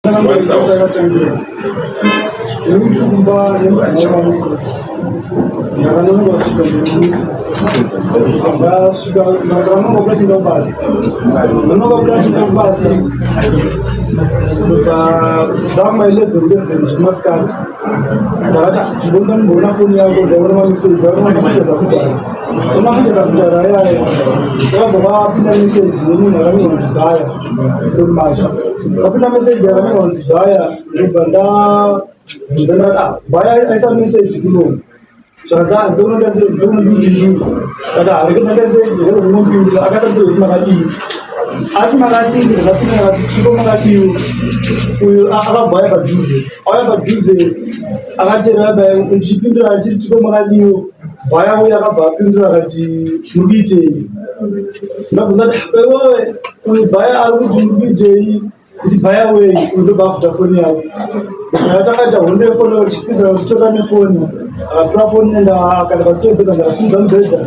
Ndakatangira nekuti kumba nemudzimai wangu ndakanonoka kusvika nemusi ndasvika ndakanonoka kutoenda kubasa ndanonoka kutoenda kubasa ndobva dzama 11 11 zvemasikati ndakati ndinoda kumboona foni yako ndaona mameseji ndaona mameseji akudhara ona mameseji akudhara ayaya ndakabva vapinda meseji yemunhu akanyorwa kunzi bhaya foni macho vapinda meseji yakanyorwa kunzi bhaya ndobva ndabvunza ndakati ah bhaya aisa meseji kuno zvakanzi ah ndokunoda sei ndokunondipindura ndati ah rege ndaita sei ndikaza kunopindura akaisa message kuti makadii ati makadii ndikapindura ndakati chiko makadii uyu akabva auya padhuze auya padhuze akatera baya ndichipindura achiti tiko makadiwo baya uyu akabva apindura akati muri kuitei ndabvunza kuti iwewe uyu baya ari kuti muri kuitei kuti baya wei uyu ndobva afuta foni yake takaita hondo yefoni vachipisa vachitora nefoni akatora foni nenda akaenda pasi pemubhedha ndakasimudza mubhedha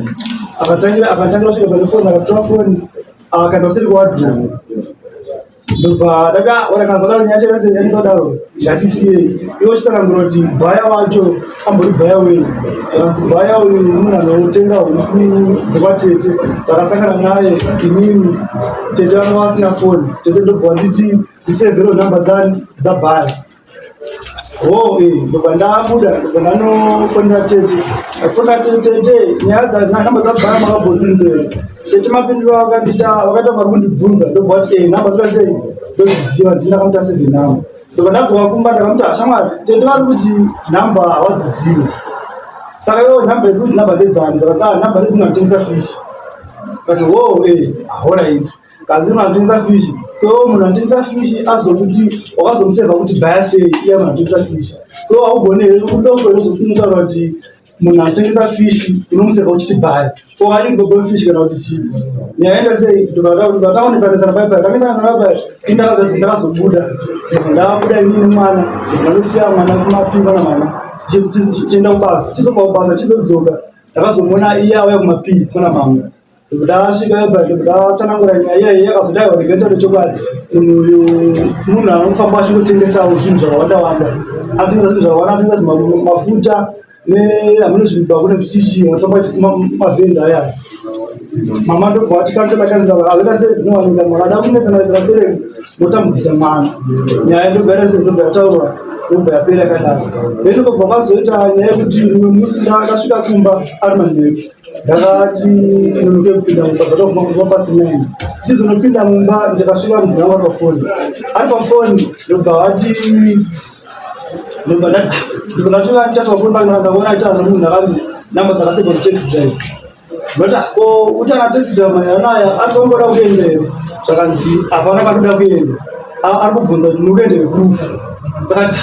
akatangira akatangira kusvika pane foni akatora foni akaenda kuseri kwadro ndobva dada warakazodaro nyaya chera seyanisa kudaro zvatisiyei iwo chisanangura kuti bhaya wacho ambori bhaya wei zvakanzi bhaya uyu munhu anotenga huku dzekwatete ndakasangana naye inini tete vanga vasina foni tete ndobva wanditi ndisevhero nhamba dzani dzabhaya ho eh, ndobva ndabuda ndobva ndanofonera tete ndafonera tete tete nyaya dza nhamba dzabhaya makambodzinzera tete mapinduro akandiita vakaita vari kundibvunza ndobva vati eh nhamba ndoda sei ndodziziva ndini ndakamuta seve nhamba ndobva ndadzoka kumba ndakamuti ashamwari tete vari kuti nhamba hawadzizivi saka iwo nhamba idzi kuti nhamba ndedzani ndakati ah nhamba ndedzinotengesa fish kati ho eh alright kazi munhu anotengesa fishi kwewo munhu anotengesa fishi azokuti wakazomusevha kuti bhaya sei iye munhu anotengesa fishi kwewo haugone here udofo here zvekuti unotaura kuti munhu anotengesa fishi unomusevha uchiti bhaya wakati gogo fishi kana kuti chii nyaya enda sei vataonesanesana pai pai tanesanesana pai pai ndakazobuda ndabuda inini mwana ndinosiya mwana kumapinga na mama chienda kubasa chizobva kubasa chizodzoka ndakazomuona iye auya kumapii kuna mama ndasvika yobva ndatsanangura nyaya iyayi yakazodaiwa ndikaita chokwadi munhu uyu munhu anofamba achingotengesawo zvinhu zvakawanda wanda anotengesa zvinhu zvakawanda anotengesa mafuta nehamune zvimibako nezvichichi vanofamba vachituma mavhenda aya mama ndobva vati kanzela kanzela aveta sei zvinowanika makada kunetsananetsana serei motambudzisa mwana nyaya ndobva yaita sei ndobva yataurwa ndobva yapera yakadaro then ndobva kwazoita nyaya yekuti mumwe musi ndakasvika kumba ari manheru ndakati nonoke kupinda mumba ndakaguma past 9 ndichizonopinda mumba ndakasvika mudzimai wangu ari pafoni ari pafoni ndobva vati ndobva ndasvika ndichasvika pafoni pake ndakuona aitaura nemunhu akanzi namba dzakasevha kutaxi drive but ko utana taxi driver manheru anaya ari kwamboda kuenda here zvakanzi hapana kwatoda kuenda ari kubvunza kuti muri kuenda kurufu ndakati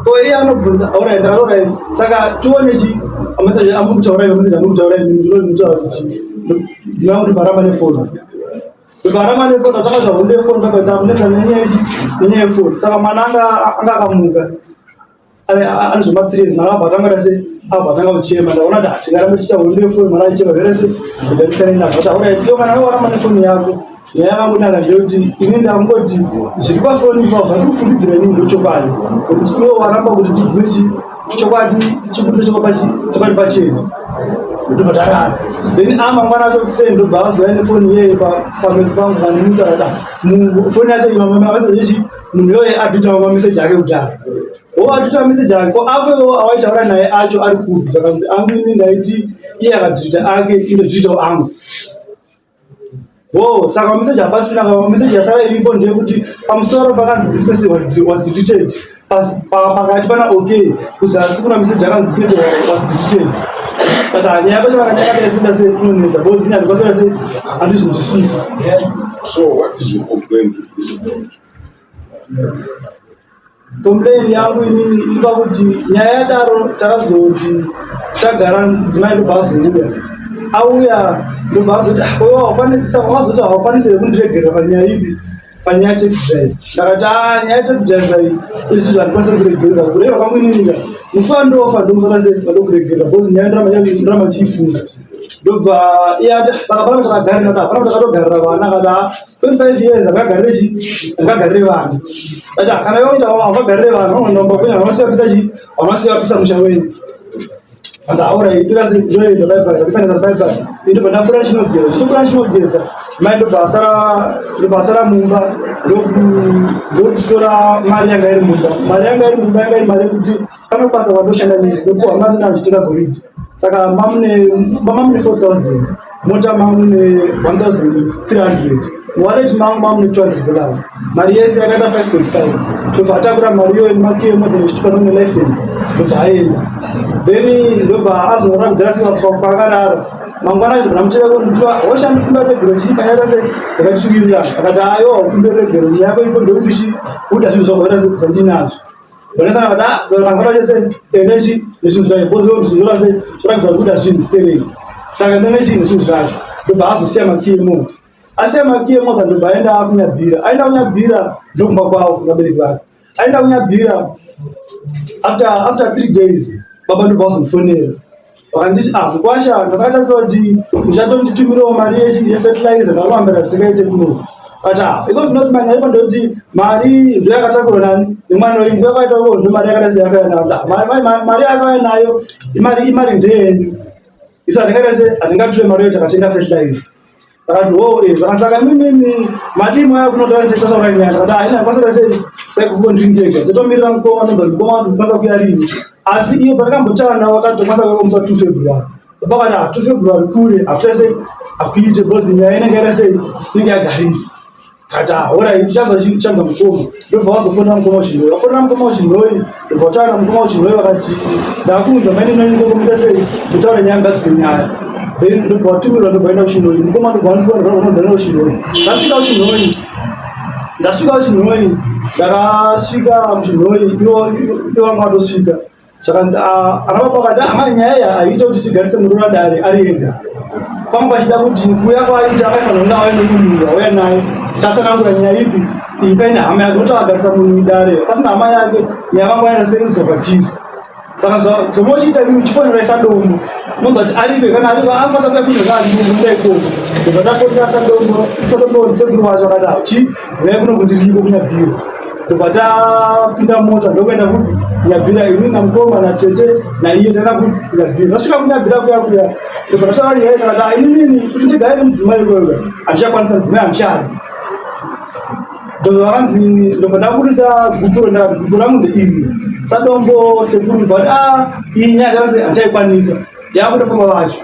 ko iye anobvunza alright ndakati alright saka tione chi mameseji amuri kutaura mameseji amuri kutaura imi ndinoti mutaura kuti ndinangu ndibva nefoni ndibva nefoni ndatanga zvahondo yefoni ndakaita kunetsa nenyaya yechi nenyaya yefoni saka mwana anga anga akamuka ane zvematirezi mwana abva atanga tase abva atanga kuchema ndaona kuti ah, tingarambe tichiita hondo yefoni mwana achichema zvere se ndikandisane nazvo kuti alright iwe kana waramba nefoni yako nyaya yangu ndeyekuti ini ndangoti zviri pafoni ipapo zvandiri kufungidzira inini ndochokwadi nekuti iwe waramba kuti ndibve chi chokwadi chibudise chokwadi pachena ndobva tarara then a mangwana acho kuseni ndobva azouya nefoni iyeye pameso pangu vandimutsa kada foni yacho imameseji munhu iyoye adhitawo mameseji ake kudhara wo adhitawo meseji ake ko ako awaitaura naye acho ari kupi zvakanzi angu ini ndaiti iye akadhita ake indodhitawo angu Wo, saka message hapasina kama message yasara iripo ndeyekuti pamusoro pakanzi this message was deleted. Pakati pana okay, kuzasi kuna message yakanzi this message was deleted. But nyaya yacho vakati yakadai senda se inonetsa because ini handikwanisa se handizvinzwisisi. So what is your complaint to this court? Complaint yangu inini iri pakuti nyaya yadaro takazoti tagara mudzimai ndobva azouya auya ndobva azoti ah, saka wazoti haukwanisi here kundiregerera panyaya ipi Panyaya taxi driver ndakati a ah, nyaya taxi driver iyi izvi zvandikwanisa kuregerera kureva kwangu ininika musi wandofa ndomusana sei vandokuregerera because nyaya ndoramba ndichiifunga. Ndobva iye ati saka pana takagarira ta pana takatogarira vana akati a 25 years angagarire chi angagarire vana. Ati ah, kana iwe uita angagarire vana vanonomba kunya vanosiya pisa chi vanosiya pisa musha wenyu. Asi aura ndikasi ndoenda bye bye ndifanira bye bye. Ndobva ndapura ndichinogeza ndichipura ndichinogeza mai ndobva asara ndobva asara mumba ndokutora mari yanga iri mumba. Mari yanga iri mumba yanga iri mari yekuti pano basa vandoshanda nini ndopuwa mari ndanga ndichitenga goridhe. Saka mamune mamune 4000 mota mamune 1300 wallet mangu mamune $200. Mari yese yakaita 5.5. Ndobva atakura mari iyoyo nemakiyi emota nechitupa nomune license ndobva aenda. Then ndobva azorora kudhara sei kwakadaro. Mangwana ndobva ndamutera kundipa hosha ndikumbira regero chii panyaya sei dzakatisvikirira. Akati ayo kumbira regero nyaya yako ipo ndokuti chi uda zvinhu zvako zvakaita sei zvandinazvo. Vanetana vada mangwana chese enechi nezvinhu zvayo because zvinhu zvose kuratidza kuti kuda zvinhu sterei. Saka nenechi nezvinhu zvacho ndobva azosiya makiyi emota. Asiya makiyi emota ndobva aenda kunyabhira. Aenda kunyabhira ndokumba kwavo vabereki vake. Aenda kunyabhira after 3 days baba ndobva vazondifonera. Vakanditi ah mukwasha ndakaita sekuti muchatonditumirawo mari yefertilizer ndakuambira zvisingaite kuno. But ah iko zvinoti mari yaipo ndoti mari ndo yakatakurwa nani nemwana wenyu ndo yakaita ko ndo mari yakaita seyakauya nayo. Mari yakauya nayo imari imari ndeyenyu. Isu hatingaita se hatingatore mari iyo takatenga fertilizer. Vakati wo eh zvakasaka mimimi mati mwa kunotora sei tataura nyaya ndakati haina kwasara sei taikuko ndiri ndega tatomirira mukoma nobva mukoma wati kukwanisa kuya rini asi iyo pandakambotaura navo vakati tokwanisa kuya musi wa 2 February baba vakati 2 February kure hakuita sei hakuite because nyaya inenge yaita sei inenge yagarisa. Kati alright tichanzwa chii tichanzwa mukoma ndobva vazofonera mukoma uchinhoi vafonera mukoma uchinhoi ndobva vataura mukoma uchinhoi vakati ndakuunza maini menyu ikoko muite sei mutaure nyaya ngazise nyaya then ndobva vatumirwa ndobva vaenda kuchinhoi mukoma ndobva vandifonera ndobva vaenda kuchinhoi ndasvika kuchinhoi ndasvika kuchinhoi ndakasvika muchinhoi ivo ivo vanga vatosvika Zvakanzi ah, ana baba vakati ah, nyaya iyi haiite kuti tigarise muroora dare ari ega. Panga pachida kuti kuuya kwaaita aifanira kunge auya nemunhu auya naye tatsanangura nyaya ipi iyi paine hama yake nokuti akagarisa munhu dare pasina hama yake nyaya vangu aenda serudzo kwatiri. Saka zvomochiita imi muchifonera sadombo monzwa kuti aripe kana aripo anokwanisa kuya kuno kaandimuda ikoko ndobva tafonera sadombo sadombo ndisekuru vacho akadaro chi uyai kuno kundiriko kunyabhiro ndobva tapinda mota ndokuenda kupi kunyabhira ini namukoma natete naiye taenda kupi kunyabhira tasvika kunyabhira kuya kuya ndobva tasvika nyaya takati ah, inini kuti ndigare nemudzimai ikoyo handichakwanisa mudzimai handichadi ndobva vakanzi ndobva ndabudisa gupuro ndakati gupuro rangu ndeiri sadombo sekuru ndobva vati a ah, iyi nyaya yakase handichaikwanisa yakuda baba vacho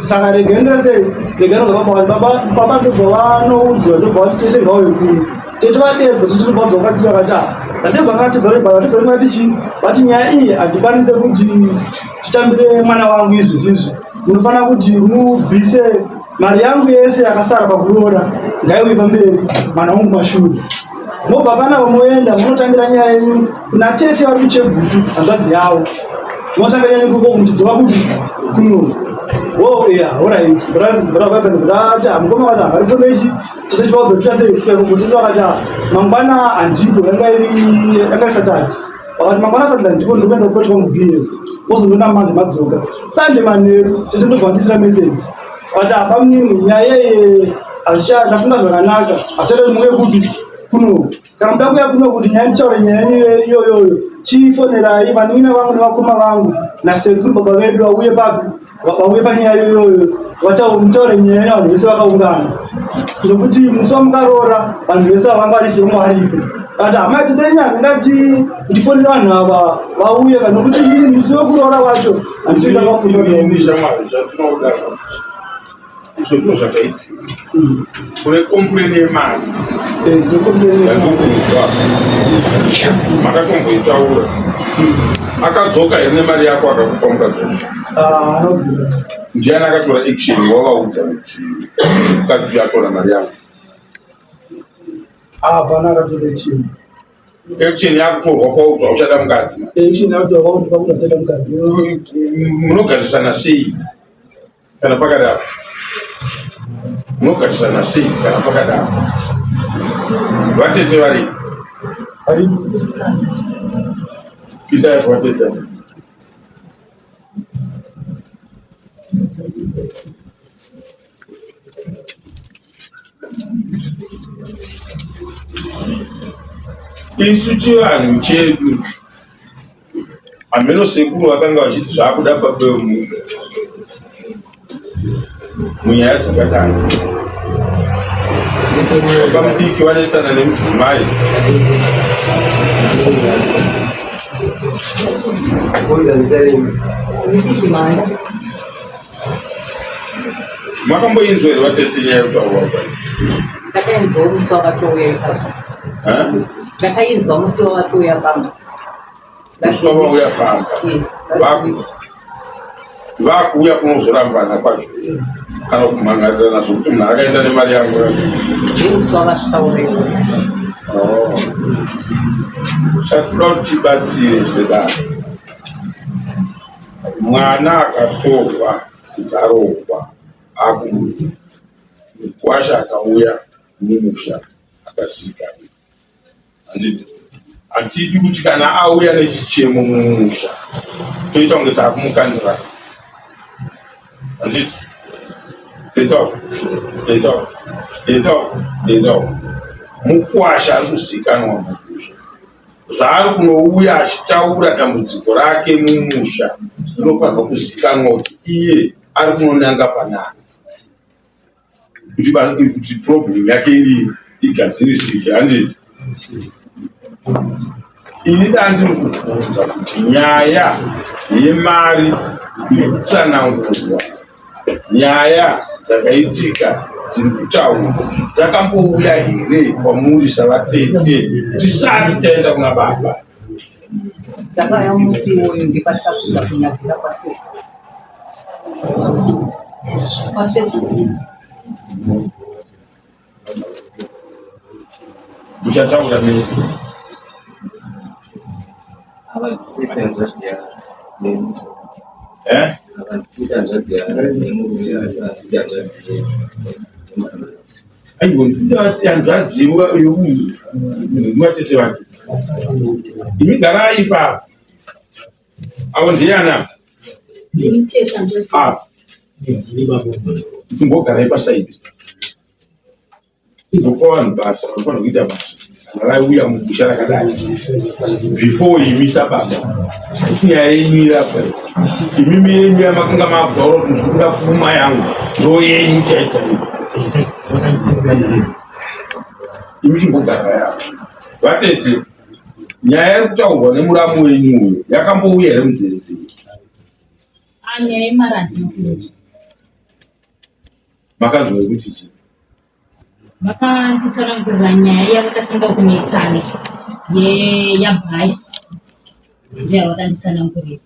saka regai sei regai ndobva baba baba baba ndobva vanoudzwa ndobva vati tete ngauye kuno tete vadeedza tete ndobva vadzoka vati vakati ah ndadedzwa ngatizore baba tizore ngati chii vati nyaya iyi handikwanise kuti titambire mwana wangu izvi izvi munofanira kuti mubvise mari yangu yese yakasara pakuroora ngaiuye pamberi mwana wangu mashure mobva panapa moenda munotangira nyaya yenyu kuna tete vari kuchegutu hanzvadzi yavo munotangira nyaya yenyu kuko muchidzoka kupi kuno wo ya orit brazbrababati mukoma vati havarifonde ichi tete tivaudza kuti sei kusvika ikoko tete vakati mangwana handipo yanga iri yanga isatati vakati mangwana Saturday ndipo ndiri kuenda kukoti kwangu BF wozondiona Monday madzoka Sunday manheru tete ndobva vandisira message vati apa munini nyaya yeye hazvicha ndafunga zvakanaka hazvichada kuti muuye kupi kuno kana muda kuuya kuno kuti nyaya nditaure nyaya yenyu iyoyoyo chifonerai vanin'ina vangu nevakoma vangu nasekuru baba vedu vauye papi vauye panyaya iyoyoyo mutaure nyaya yevanhu vese vakaungana nokuti musi wamukaroora vanhu vese vavanga vari chirombo varipo kati hama titenya ndingati ndifonere vanhu ava vauye ka nokuti inini musi wekuroora wacho handisi ndakafunga Izvo ndizvo zvakaitika. Kune complain yemari. Yandikuudzwa. Makatomboitaura. Akadzoka here nemari yako akakupa mukadzi wacho? Ah, anodzoka. Ndiani akatora action wavaudza kuti mukadzi uyu atora mari yangu? Ah, hapana akatora action. Action yakutorwa kwauri hauchada mukadzi. Action yakutorwa kwauri pakuti hauchada mukadzi. Munogarisana sei? Kana pakadaro. Munogarisana sei kana pakadaro? Vatete vari pindai vatete. Isu chivanhu chedu hameno sekuru vakanga vachiti zvakuda baba vemunhu munyaya dzakadaro baba mudiki vanetsana nemudzimai. Makamboinzwa here vatete nyaya yekutaurwa kudai? Ndakainzwa musi wavatouya ipapo. Ndakainzwa musi wavatouya pamba. Musi wavauya pamba. Vakuuya kunozorambana kwacho kana kumhangarirana zvokuti munhu akaenda nemari yangu. Musi wavazvitaura iwoyo. Oh. Chatoda kuti tibatsire sedare. Mwana akatorwa kuti aroorwa akumurume, mukwasha akauya mumusha akazivikanwa. Handiti hatidi kuti kana auya nechichemo mumusha toita kunge taakumukandira. Handiti enda uko, enda uko, enda uko, enda uko. Mukwasha ari kuzivikanwa mumusha. Zvaari kunouya achitaura dambudziko rake mumusha rinofanirwa kuzikanwa kuti iye ari kunonanga panani kuti problem yake iri igadzirisike. Handiti ini ndandiri kubvunza kuti nyaya yemari iri kutsanangurwa Nyaya dzakaitika dziri kutaurwa dzakambouya here kwamuri savatete tisati taenda kuna baba? Dzakauya musi iwoyo ndepatakazoenda kunyabvira kwasekuru. Kwasekuru. Muchataura mese. Eh? Aiwa, ndati hanzvadzi yomuvatete vake. Imi garai ipapo. Avo ndiyana? Ah. Imbogarai pasaidi. Imbopa vanhu basa vanofanira kuita basa kana rauya mumusha rakadai before imi sababa nyaya yenyu irapa imimi yenyu yamakanga makutaura kuti ndikuda pfuma yangu ndo yenyu chaichaiyo imi chimbogara yavo vatete nyaya iri kutaurwa nemuramu wenyu uyo yakambouya here munzeve dzenyu? Ah, nyaya yemari handina kuudzwa. Makanzwa yekuti chii? Vakanditsanangurira nyaya yavakatanga kunetsana yabhai ndiyo yavakanditsanangurira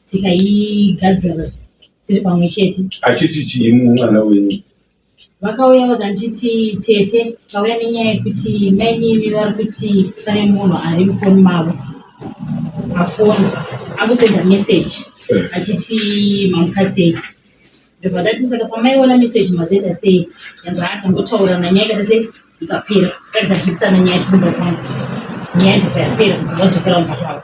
tikaigadzira tiri pamwe chete. Achiti chii mwana wenyu? Vakauya vakanditi tete tauya nenyaya yekuti mainini vari kuti pane munhu ari mufoni mavo afona akusenda message achiti mamuka sei ndobva ndati saka pamaiona message mazoita sei yanzi haa tangotaurana nyaya ikaita sei ikapera tagadzirisana nyaya tikumba kwangu nyaya ndobva yapera ndobva vadzokera kumba kwavo.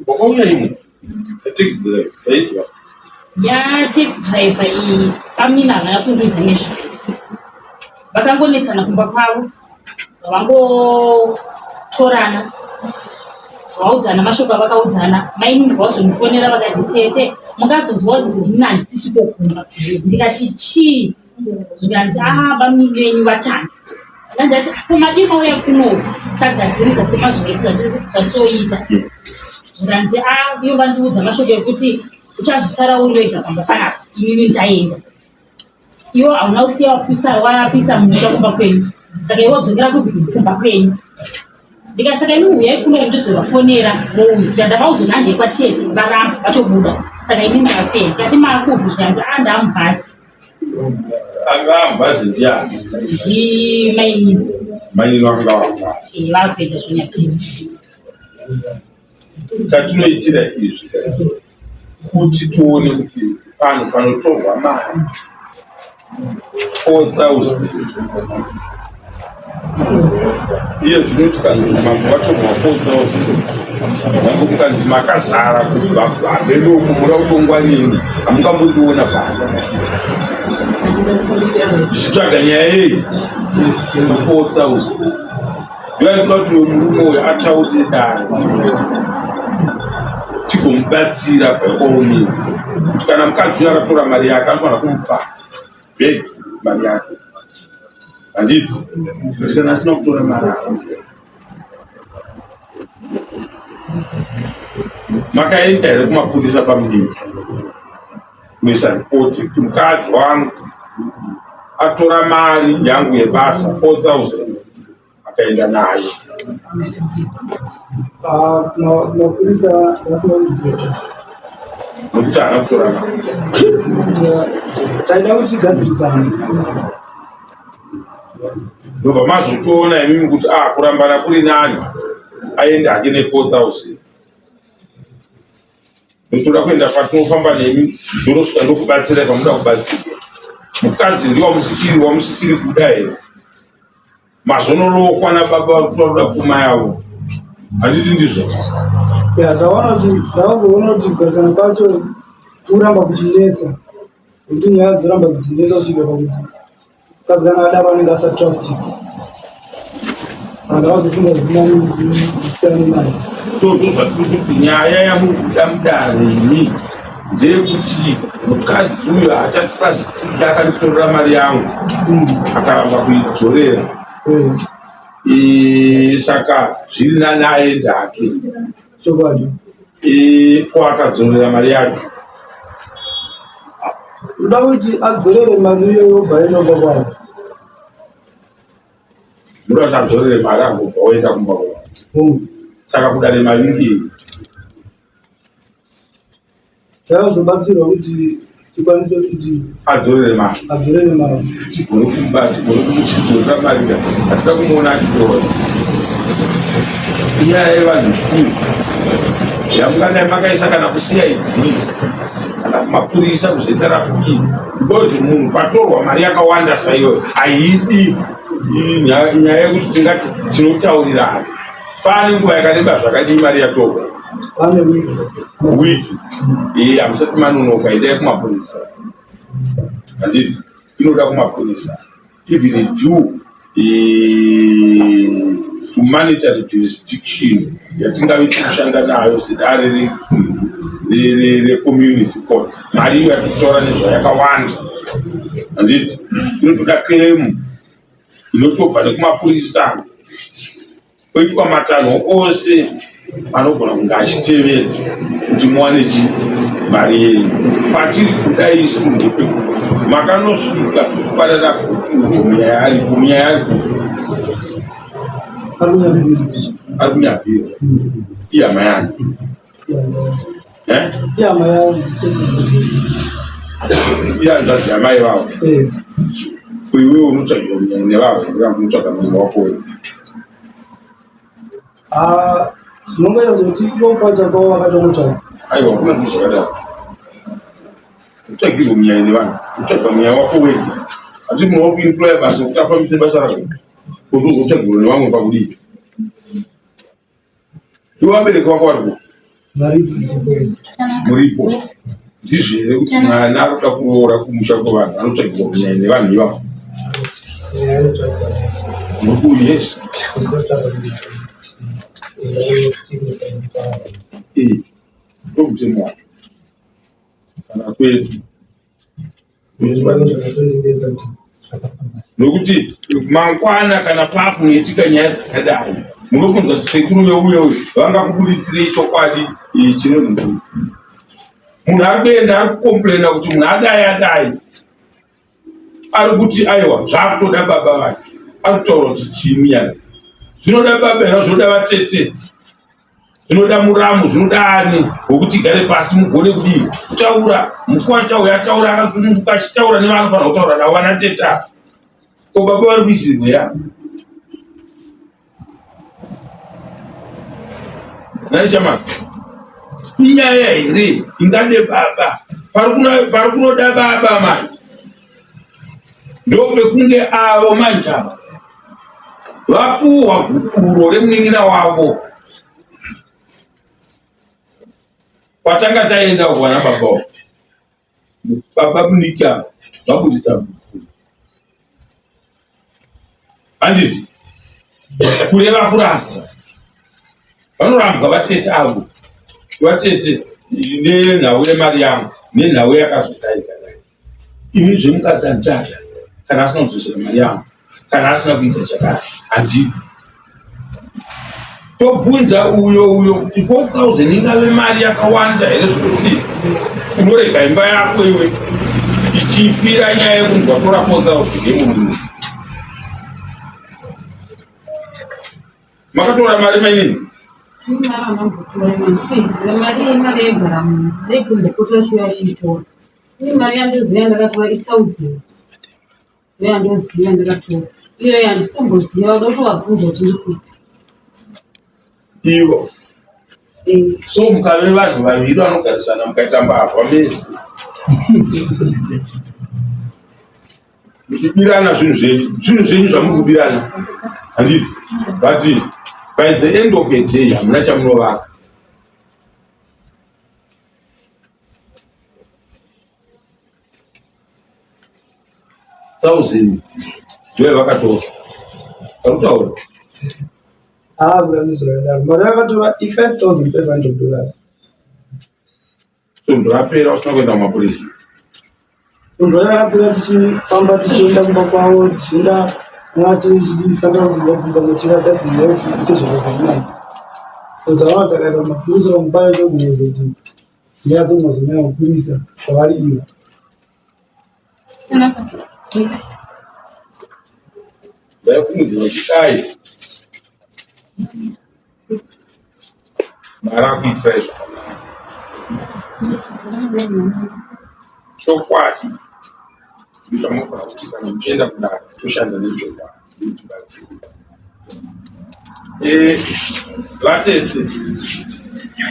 Wakauya imwe taxi driver taitwa ya taxi driver iyi pamina havana kundiudza nezvayo vakangonetsana kumba kwavo vangotorana vaudzana mashoko avakaudzana mainini vazondifonera vakati tete mukazonzwa kunzi ini handisisiko kumba ndikati chii zvikanzi a ah, bamunini venyu vatanga ndandati ko madii mauya kuno tagadzirisa semazuva ese zvasoita zvikanzi a ah, iyo vandiudza mashoko ekuti uchazosara uri wega pamba panapa inini ndaenda iwo hauna kusiya wapisa wapisa musha kumba kwenyu saka iwe wodzokera kumba kwenyu ndikati saka ini huyai kuno ndizovafonera vouya zvandavaudza kuti handei kwatete varamba vatobuda saka ini ndakupenda ndikati maakubvi zvikanzi a ah, ndaamubhasi Anga amubhazi ndiani? Ndimainini. Mainini vakanga vamubhazi. Eh, vakuita zvonyapini. Chatinoitira izvi kuti tione kuti panhu panotorwa mari 4000 iye zvino tikanzi mambo vatorwa 4000 mambo kukanzi makazara kubva hameno uku muda kutongwa nini hamungambondiona pano tichitsvaga nyaya yei 4000 Ndinoda kuti murume uyu ataure dare tigomubatsira by all means kuti kana mukadzi uyu akatora mari yake anofanira kumupa back mari yake handiti kuti kana asina kutora mari ake makaenda here kumapurisa pamudini kuisa ripoti kuti mukadzi wangu atora mari yangu yebasa 4000 akaenda nayo. Ah, mapurisa vasina kuripota nokuti haana kutora mari. Taida kuti gadzirisane. Ndobva mazotoona imimi kuti ah, kurambana kuri nani, aende hake ne 4000 ndotoda kuenda patinofamba nemi ndonosvika ndokubatsirai pamuda kubatsirwa. Mukadzi ndiwamusisiri wamusisiri kuda here? Mazonolokwa nababa vari kutoda pfuma yavo, handiti ndizvo? Ya, ndaona kuti ndakazoona kuti kugarisana kwacho kuramba kuchinetsa, nekuti nyaya dzoramba dzichinetsa kusvika pakuti mukadzi kana adaro anenge asatrustiki. Ndakazofunga zvinani kusiyana naye. So ndozvatiri kuti nyaya yamuri kuda mudare imi ndeyekuti mukadzi uyu haachatrustiki, akanditorera mari yangu akaramba kuidzorera. Saka zviri nani aende hake. Chokwadi. Ko akadzorera mari yacho? Uda kuti adzorere mari iyoyo obva aenda kumba kwavo. Muda kuti adzorere mari agobva oenda kumba kwavo. Saka kudare mari ngei? Taizobatsirwa kuti tikwanise kuti adzorere mari, adzorere mari, tigone kuba, tigone kumuchidzorera mari ka hatida kumuona achitora. Inyaya yevanhu kuru yamungadai makaisa kana kuCID kana kumapurisa kuZRP, because munhu patorwa mari yakawanda saiyoyo haidi nyaya yekuti tingati tinotaurirana. Pane nguva yakareba zvakadii mari yatorwa? Pane wiki. Wiki. Iye hamusati manonoka, endai kumapurisa. Handiti inoda kumapurisa. Even due to monetary jurisdiction yatingave tikushanda nayo sedare recommunity court, mari iyo yatikutaura nezvayakawanda, handiti inotoda claim inotobva nekumapurisa oitwa matanho ose anogona kunge achitevedzwa kuti muwane chi mari yenyu. Patiri kuda isu ndepekuti makanosvika kuparara munyaya aripo, munyaya aripo ari kunyavhira ihama yani. Ihama yangu. Ihanzvadzi yamai vavo. Iwewe unotsvagira munyaya nevavo here kana unotsvaga munyaya wako wega? Ah, zvinongoita kuti ivo pachako vakatomutsvaga. Aiwa, hakuna zvinhu zvakadaro. Utsvagirwe munyaya nevanhu, utsvaga munyaya wako wega. Hati munhu wakuemploya basa kuti afambise basa rako, kuti uzotsvagirwa nevamwe pakudii? Iwe vabereki vako vari kupi? Muripo. Ndizvo here kuti mwana ari kuda kuroora kumusha kwevanhu anotsvagirwa kunyanya nevanhu ivavo? Muri ku yes. Eh, ndomutemo wacho. Kana kwedu. Nokuti mangwana kana pakunoitika nyaya dzakadai munofunza kuti sekuru veuye uyu vangakubuditsirei chokwadi chinonzi munhu ari kuenda ari kukomplaina kuti munhu adai adai ari kuti aiwa zvakutoda baba vake ari kutaura kuti chii munyana zvinoda baba here zvinoda vatete Zvinoda muramu, zvinoda ani wekuti gare pasi mugone kudii kutaura. Mukwasha uyo ataura akasununguka achitaura nevaanofanira kutaura navo vana teta. Ko baba vari kuisirwe ya? Nani chamasi? Inyaya here ingade baba? Pari kunoda baba manje. Ndopekunge avo manje ava vapuhwa gupuro remunin'ina wavo. Kwatanga taenda kuwana baba wavo. Baba mudiki ava vabudisa gupuro. Handiti kureva kurasa vanorambwa vatete avo vatete nenhau yemari yangu nenhau yakazotaika dai ini zvemukadzi handichada kana asina kudzosera mari yangu kana asina kuita chakati handidi tobvunza uyo uyo kuti 4000 ingave mari yakawanda here zvekuti unorega imba yako iwe ichifira nyaya yekunzi watora 4000 yemunhu makatora mari mainini mari yegara munhu naitombokuta chiuya chiitora ini mari yandoziva ndakatora i1000 ndoyandoziva ndakatora iyo handisi kumboziva uda kutovabvunza kuti ndikupi ivo eh. So mukave vanhu vaviri vanogarisana mukaita mbavha mese muchibirana zvinhu zvenyu zvinhu zvenyu zvamuri kubirana handiti but by the end of the day hamuna chamunovaka. Thousand ndiyo yavakatora varikutaura. Ah, kurambidzwa mari yakatora i 5500 dollars. Svondo rapera usina kuenda kumapurisa? Svondo rakapera tichifamba tichienda kumba kwavo tichienda mati tichifanira kuvabvunza kuti vakaziva kuti ite zvakazvakanaka. So tava takaenda kumapurisa vamupaya tokuudza kuti nyaya dzomazonyanya kukurisa kwavari ivo. Ndaifungidzira kuti dai Mwari akuitirai zvakanaka. Chokwadi ndozvamunogona kuti kana muchienda kudare toshanda nechokwadi ndinotibatsira. Eh, vatete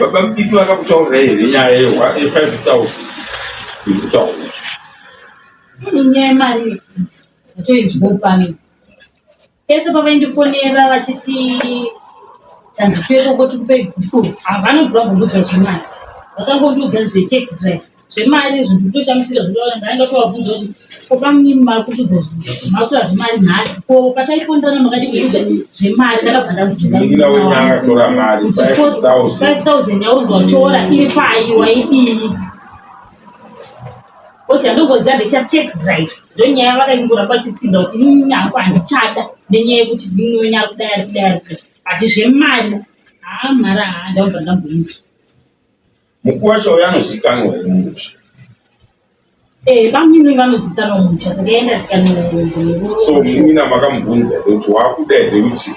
baba mudiki vakakutaurirai here nyaya ye5000 iri kutaurwa? Inyaya yemari yatoinzwa pano. Pese pavaindifonera vachiti tanzi tuye koko tikupe gupuro havanobva vambondiudza zvemari vakangondiudza zvetax drive zvemari izvo ndikutoshamisira ndaenda kutovabvunza kuti ko pamunini makutoudza makutora zvemari nhasi ko pataifonderana makadi kuudza zvemari ndakabva ndabvunza kuti 5000 yaunzi watora iri pai waidii Because yandongoziva ndecha tax drive ndonyaya vakaingoramba vachitsinda kuti inini hangu handichada nenyaya yekuti inini ari kudai ari kudai ari kudai but zvemari haa mari haa ndaubva ndamboinzwa. Mukuwasha uyo anozikanwa here mumusha? Eh, bamnini vanozikanwa mumusha takaenda tikanoongorora. So munin'ina makamubvunza here kuti wakuda here kuti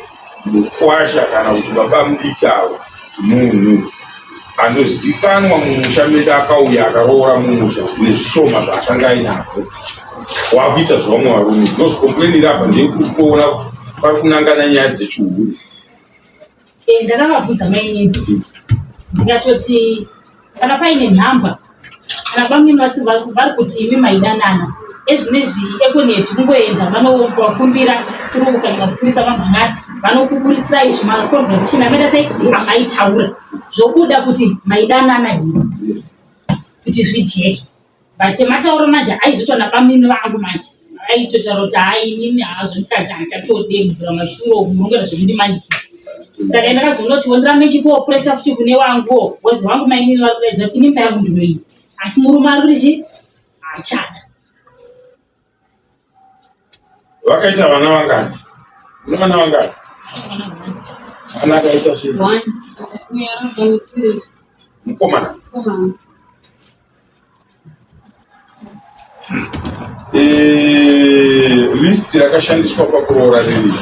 mukwasha kana kuti baba mudiki avo munhu anozikanwa mumusha medu akauya akaroora mumusha nezvishoma zvaakanga ainazvo wakuita zvevamwe varume because complain iri apa ndeyekuona pari kunangana nyaya dzechihure. Eh, ndakavabvunza mainini ndikatoti kana paine nhamba kana bamwe vasi vari kuti imi maidanana ezvinezvi econet kungoenda vanovakumbira through kana mapurisa vamhan'ari vanokuburitsira izvi maconversation amaita sei amaitaura zvobuda kuti maidanana here kuti zvijeke but sematauro manje aizoitwa nabamnini vangu manje aitotaura kuti haa inini haa zvemukadzi handichatode mvura mashuro murongoita zvekundimanikidza saka ndakazoona kuti ndirambe ndichipiwa pressure futi kune wanguwo bcause wangu mainini vari kudaidza kuti ini imba yangu ndinoii asi murume ari kuti chii haachada Vakaita vana vangani? Une vana vangani? Vana akaita sei? Mukomana. Eh, list rakashandiswa pakuroora riri.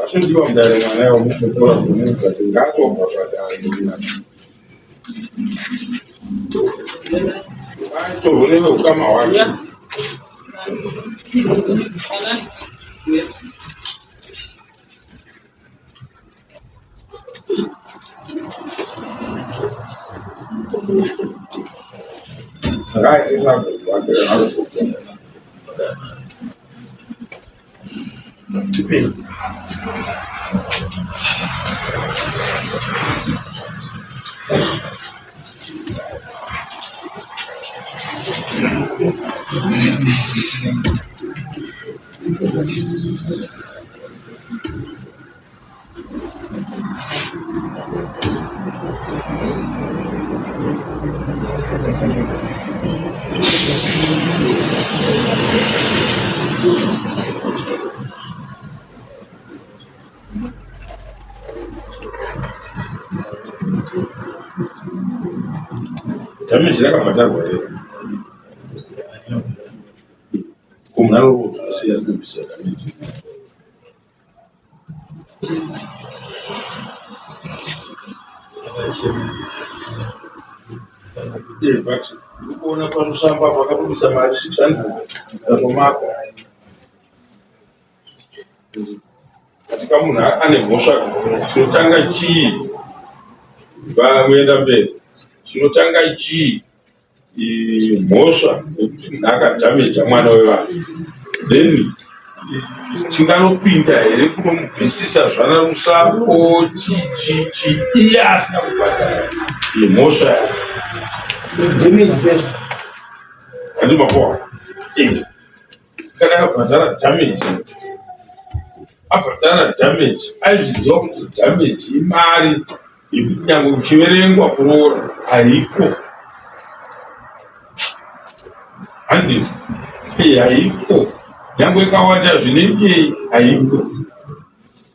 Ashindiwa mudare mwana yawo mukutora kumunhu kasi ngaatobva padare. Aitorwa neveukama hwake. Damage rakabhadharwa here? Ko munhu anorodzwa sei asina kubvisa damage? Eh, but ndikuona pamusamba pakabudisa mari 600 ndatomakwa katika munhu ane mhosva chinotanga chii vamuenda mberi chinotanga chii mhosva yekuti munhu akadhameja mwana wevanhu then tinganopinda here kunomubvisisa zvana rusapo chichichi iye asina kubhadhara mhosva yake handi makoa kana akabhadhara damage abhadhara damage aizviziva kuti damage imari yekuti nyange kuchiverengwa kuroora haiko handi haiko nyange ikawanda zvinengei haiko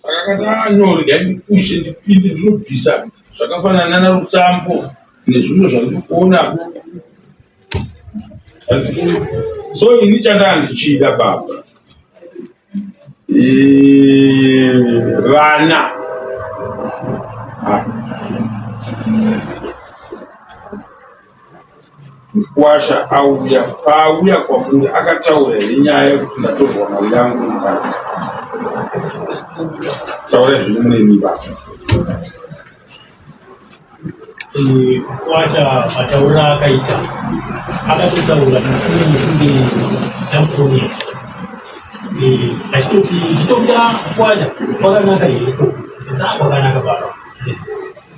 saka akati anyore ah, ndaikushe ndipinde ndinobvisa zvakafanana narusambo nezvimwe zvandiri kuona so ini chandaa ndichida baba vana mukwasha auya paauya kwamuri akataura here nyaya yekuti ndatorwa mari yangu mukadzi taura zviri munemi baba Mukwasha matauriro aakaita akatotaura mushure mekunge ndamufonera achitoti ndichitokuti ah mukwasha kwakanaka here ikoko ndikati ah kwakanaka baba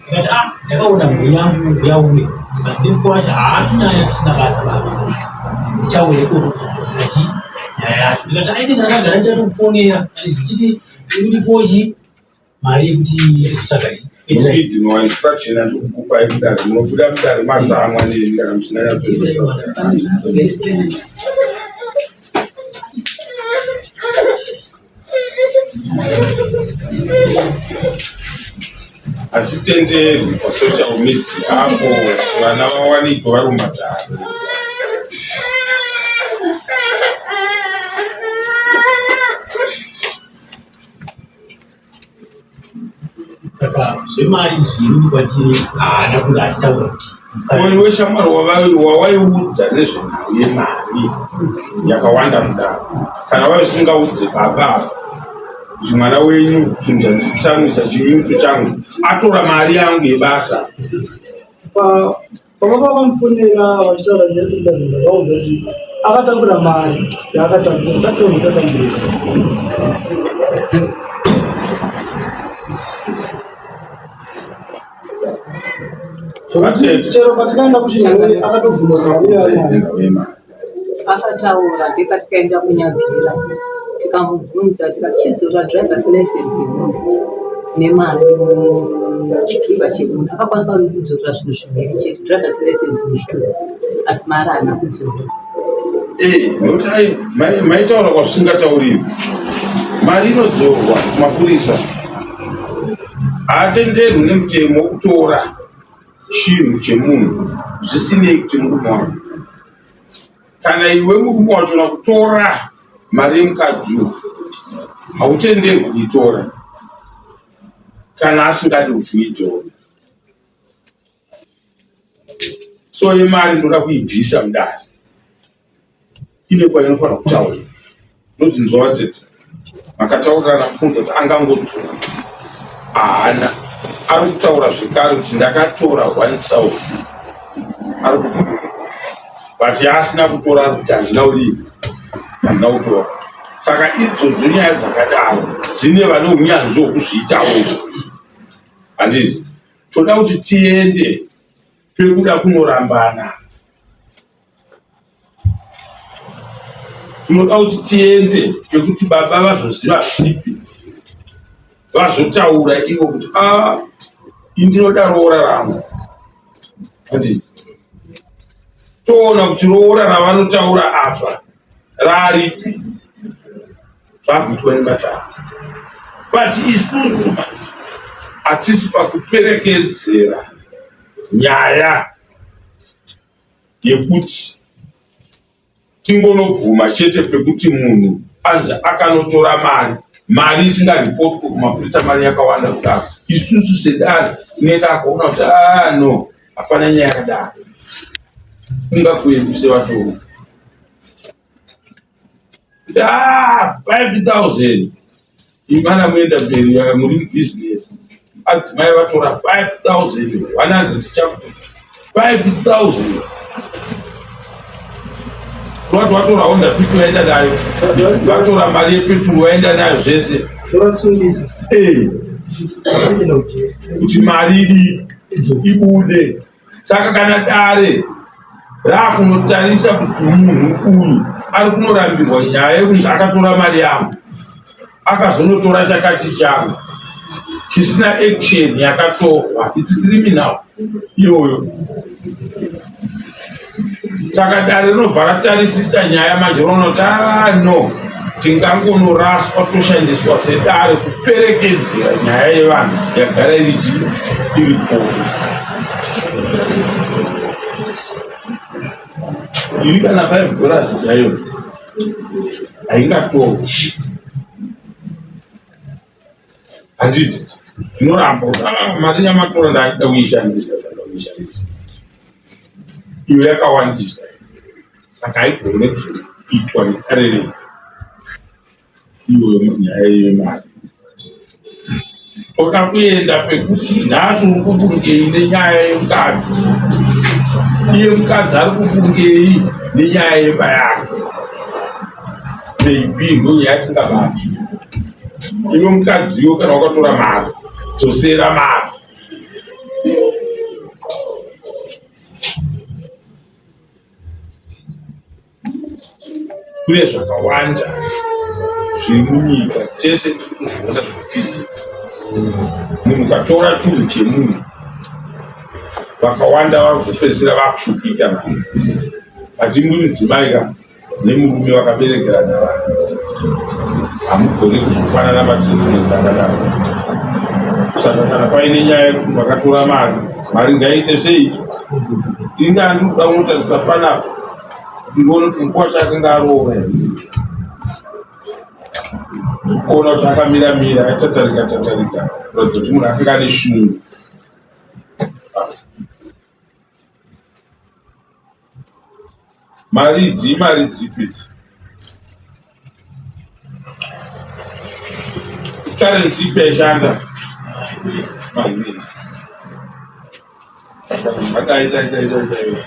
ndikati ah ndakaona mhuri yangu yauya ndikati mukwasha haatunyaya tusina basa baba ndichauya ikoko kuzogadzirisa chii nyaya yacho ndikati aine ndakagara ndichatokufonera ndichiti undipowo chii mari yekuti tizotsvaga Idzi instruction andikukupai mudare munobuda mudare matsamwa neni kana musina nyatsoita. Hazvitenderwi pasocial media apo vana vawanikwe vari mumatare. Saka zvemari zviri kwatiri haana kunge achitaura kuti Ko iwe shamwari wawaiudza nezvenhau yemari yakawanda kudaro kana waisingaudze baba ava kuti mwana wenyu zvinhu zvanditsamwisa chinyuto changu atora mari yangu yebasa Baba vakamufonera vachitaura nyaya yekuda ndakaudza kuti akatakura mari yaakatakura takura takambira. Chero patikaenda kuchinhoi akatobvuma mari yaanayo. Akataura ndepatikaenda kuNyabvira tikamubvunza tikati chidzora driver's license yemunhu nemari chitupa chemunhu. Akakwanisa kudzora zvinhu zviviri chete driver's license nechitupa asi mari haana kudzora. Eh, nekuti ai maitaura kwazvisingatauriwi. Mari inodzorwa kumapurisa haatenderwi nemutemo wekutora chinhu chemunhu zvisinei kuti murume wako kana iwe murume wachona kutora mari yemukadzi uyu hautenderwi kuitora kana asingadi kuti uitore. So yemari ndoda kuibvisa mudare, ine kwainofanira kutaura. Ndodzinzwa vatete makataurirana mukunzwa kuti angangodzora haana. Ari kutaura zvekare kuti ndakatora 1000 ari but yaasina kutora ari kuti handina kudii, handina kutora. Saka idzodzo nyaya dzakadaro dzine vane unyanzvi hwekuzviitawo, handiti? Toda kuti tiende pekuda kunorambana, tinoda kuti tiende pekuti baba vazoziva zvipi, vazotaura ivo kuti a ah, indinoda roora rangu, handiti? Toona kuti roora ravanotaura apa raripi, zvakuitwa nematare. But isusu manje hatisi pakuperekedzera nyaya yekuti tingonobvuma chete pekuti munhu anzi akanotora mari, mari isingaripotwe kumapurisa, mari yakawanda kudaro. Isusu sedare tinenge takuona kuti ah, no, hapana nyaya yakadaro. Ungakuenduse vatongi ah, 5000 imana muenda mberi muri mubusiness, adzimai vatora 5100 chakuti 5000 vati vatora Honda Fit vaenda nayo, vatora mari yepeturu vaenda nayo, zvese kuti mari idii ibude. Saka kana dare rakunotarisa kuti munhu uyu ari kunorambirwa nyaya yekunzi akatora mari yangu, akazonotora chakati changu chisina action yakatorwa, it's criminal iyoyo. Saka dare rinobva ratarisisa nyaya manje, roona kuti ah, no, tingangonoraswa toshandiswa sedare kuperekedzera nyaya yevanhu yagara iri iripo iri kana 5 dollars chaiyo haingatorwi, handiti? Zvinoramba kuti ah, mari yamatora ndaida kuishandisa, zvanda kuishandisa iyo yakawandisa, saka haigone kuzoitwa nedare redu iyoyo nyaya yemari. Toda kuenda pekuti nhasi uri kufungei nenyaya yemukadzi, iye mukadzi ari kufungei nenyaya yemba yake, maybe ndonyaya yatingabati. Iwe mukadziwo kana wakatora mari, dzosera mari. Kune zvakawanda zviri munyika, tese tiri kuzviona zviri kuitika. Munhu ukatora chinhu chemunhu, vakawanda vari kuzopedzisira vakushupika navo. But imwi mudzimai ka nemurume vakaberekerana vana, hamugoni kuzopanana matreatments akadaro. Saka kana paine nyaya yekuti vakatora mari, mari ngaiite sei? Ini handiri kuda kunotarisa panapa ndione kuti mukwasha akanga aroora here, kuona kuti akamira mira, aitatarika tatarika kuratidza kuti munhu akanga ane shungu. Mari idzi imari dzipi idzi? Currency ipi yaishanda? MaUS. Dai dai dai dai dai.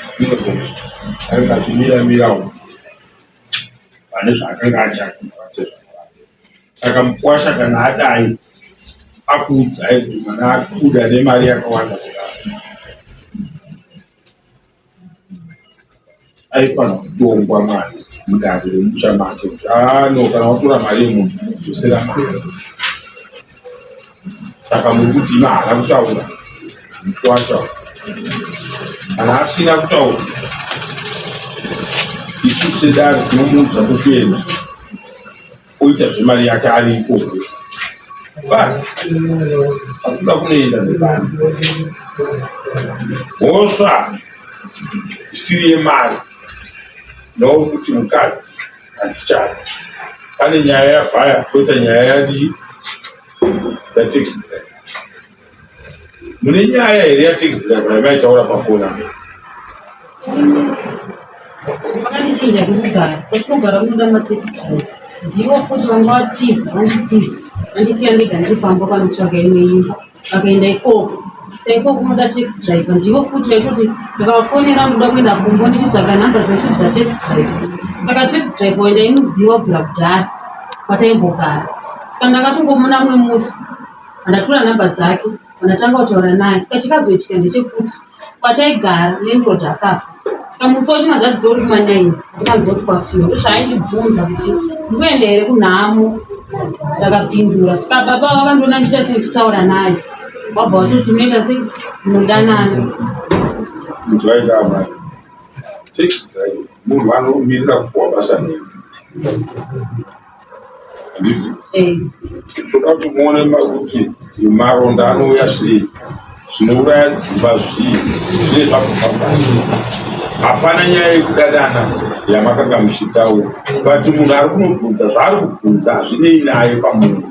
Akanga achimira mirawo pane zvaakanga achaka. Saka mukwasha kana adai akuudzai kuti mwana akubuda nemari yakawanda kudaro, aifanira kutongwa mari mudare remusha make kuti ano kana watora mari yemunhu dzosera mari. Saka muri kuti ima haana kutaura mukwasha, kana asina kutaura isu sedare tinomuudza kwekuenda oita zvemari yake ari ikoko, but akuda kunoenda nevanhu mhosva isiri yemari nokuti mukadzi handichadi. Pane nyaya yabhaya, koita nyaya yadii yataxi driver. Mune nyaya here yataxi driver yamaitaura pafoni apa? Vakandichinja kwekugara, kwatinogara kunoda mataxi driver. Ndivo futi vanga vatiza, vanditiza, vandisiya ndega ndiri pamba panotsvaga imwe imba. Vakaenda ikoko. Saka ikoko kunoda taxi driver. Ndivo futi vaitoti ndikavafonera ndoda kuenda kumba ndichitsvaga nhamba dzacho dzataxi driver. Saka taxi driver uyu ndaimuziva kubvira kudhara kwataimbogara. Saka ndakatongomuna mumwe musi andatora nhamba dzake Pandatanga kutaura naye saka chakazoitika ndechekuti kwataigara landlord akafa saka musi wacho madzadzitori kuma9 tikanzwa kuti kwafiwa ndozvaaindibvunza kuti ndikuenda here kunhamo ndakapindura saka baba vakandiona ndichiita sei ndichitaura naye wabva watoti munoita sei munodanana Taxi driver munhu anomirira kupuwa basa nemi handiti eh. toda kuti muone kuti maronda anouya sei zvinouraya dzimba zvii zvine zvabva pasi hapana nyaya yekudadana yamakanga muchitaura but munhu ari kunobvunza zvaari kubvunza hazvinei naye pamunhu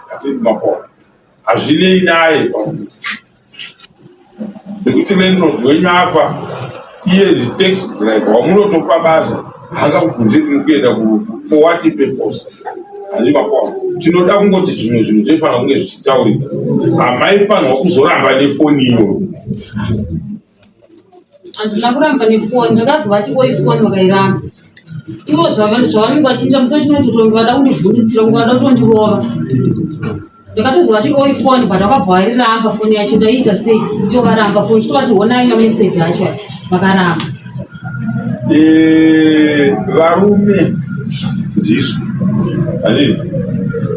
hatidi mapona hazvinei naye pamunhu nekuti landlord wenyu apa iye taxi driver wamunotopa basa haangakubvunze kuti mukuenda for what purpose hanzi makwa tinoda kungoti zvimwe zvinhu zvinofanira kunge zvichitaurika hamaifanirwa kuzoramba nefoni iyoyo Handina kuramba nefoni, ndakazovati oi foni vakairamba. Ivo zvavanenge vachiita musi wachinototonge vada kundivhundutsira kunge vada kutondirova. Ndakatozovati oi foni but vakabva vairamba foni yacho ndaiita sei ivo varamba foni chitovati honai mameseji acho aya vakaramba. Eh, varume ndisu Ani,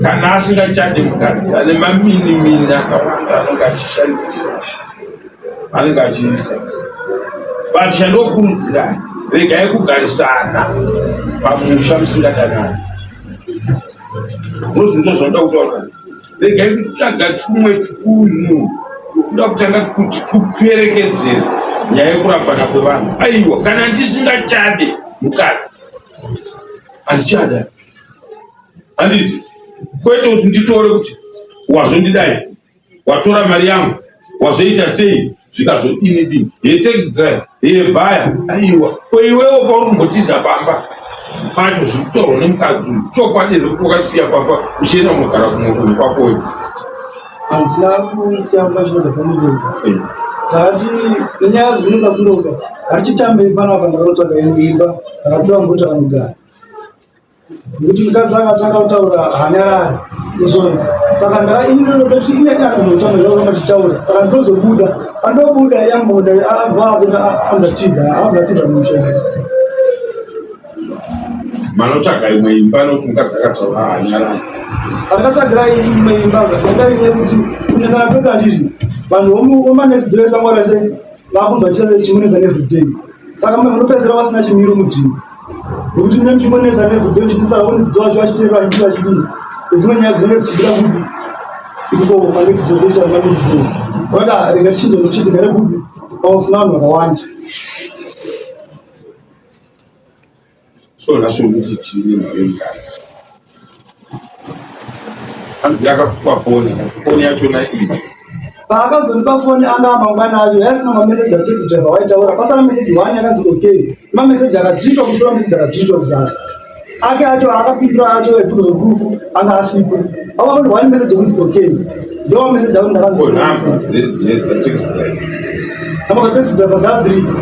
kana asingachade mukadzi ane maminimini akawanda anenge achishandisa anenge achiita but chandokurudzirai regai kugarisana pamusha musingadanani ndozvinoita zvanoda kutaura regai kutsvaga tumwe twunhu kuda kutanga kuti tuperekedzere nyaya yekurambana kwevanhu aiwa kana ndisingachade mukadzi handichada handiti kwete kuti nditore kuti wazondidai watora mari yangu wazoita sei zvikazodini dini ye taxi driver ye bhaya aiwa ko iwewo pauri kumbotiza pamba pacho zviri kutorwa nemukadzi uyu chokwadi here kuti wakasiya pamba uchienda kunogara kumwe kunhu kwakoyo Handina kusiya mumba chinoda pamudonga. Takati nenyaya dzinonetsa kunoka hatichitambei panapa ndakanotsvaga imwe imba ndakatora mota kanogara. Nekuti mukadzi akatanga kutaura hanyarari uzona saka ndaka ini ndinoda kuti ine akambotaura zvakanga achitaura saka ndinozobuda pandobuda yamboda abva akuti andatiza abva musha manotsvaga imwe imba nokuti mukadzi akataura hanyarari pandakatsvagira imwe imba yanga iri yekuti kunesana kwedu handizvi vanhu vomanext door sango rese vakunzwa chichase chimunetsa everyday saka munopedzisira vasina chimiro munzvimbo nekuti mune muchimonetsa everyday muchinetsa vanext door vacho vachiteerera vachidii vachidii nedzimwe nyaya dzinenge dzichibira kupi ikoko manext door toita manext door vada rega tichinje nokuti tigare kupi pausina vanhu vakawanda So nhasi ukuti chii nenhau yemukadzi? Hanzi yakakupa foni, foni yachona iyi. Paakazondipa foni anga mangwana acho yaisina mameseji ataxi driver waitaura pasara meseji one yakanzi okay mameseji akadzvitwa kumusoro mameseji akadzvitwa kuzasi ake acho akapindura acho ebvunzo zverufu anga asipo akakuti one message yekunzi okay ndo mameseji ako Ko nhamba dzetaxi driver. Namba dzataxi driver dzadziripo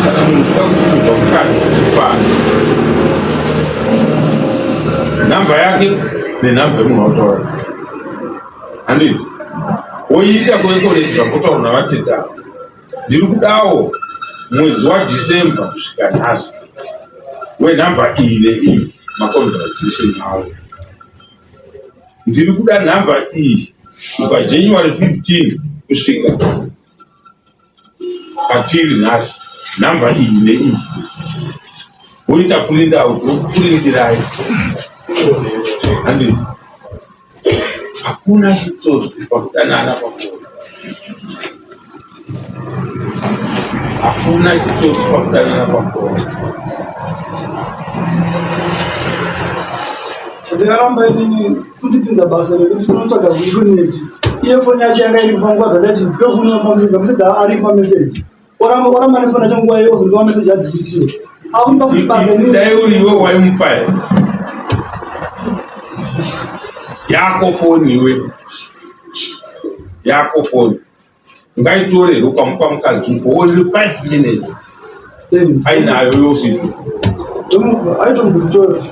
Saka munhu kuda kubva mukadzi chipano. Nhamba yake nenhamba yemunhu wautaura naye. Handiti? Woiita kuekoneti zvambotaura navatete ava. Ndiri kudawo mwedzi waDecember kusvika nhasi wenhamba iyi neiyi maconversation awo. Ndiri kuda nhamba iyi kubva January 15 kusvika patiri nhasi nhamba iyi neiyi woita print out wokupurintirai handiti Hakuna chitsotsi pakudanana pakona. Hakuna chitsotsi pakudanana pakona. Chandikaramba inini kundipinza basa rekuti tinotsvaga kuikoneti. Iye foni yacho yanga iri panguva dzandati ndokune mameseji, mameseji ari mameseji. Oramba oramba nefoni yacho nguva iyo ozondipa mameseji adhilitiwe. Akunipa futi basa inini. Dai uri iwe waimupa here? Yako foni iwe. Yako foni. Ungaitore here ukamupa mukadzi for only 5 minutes ainayo yose? Aitomboitora.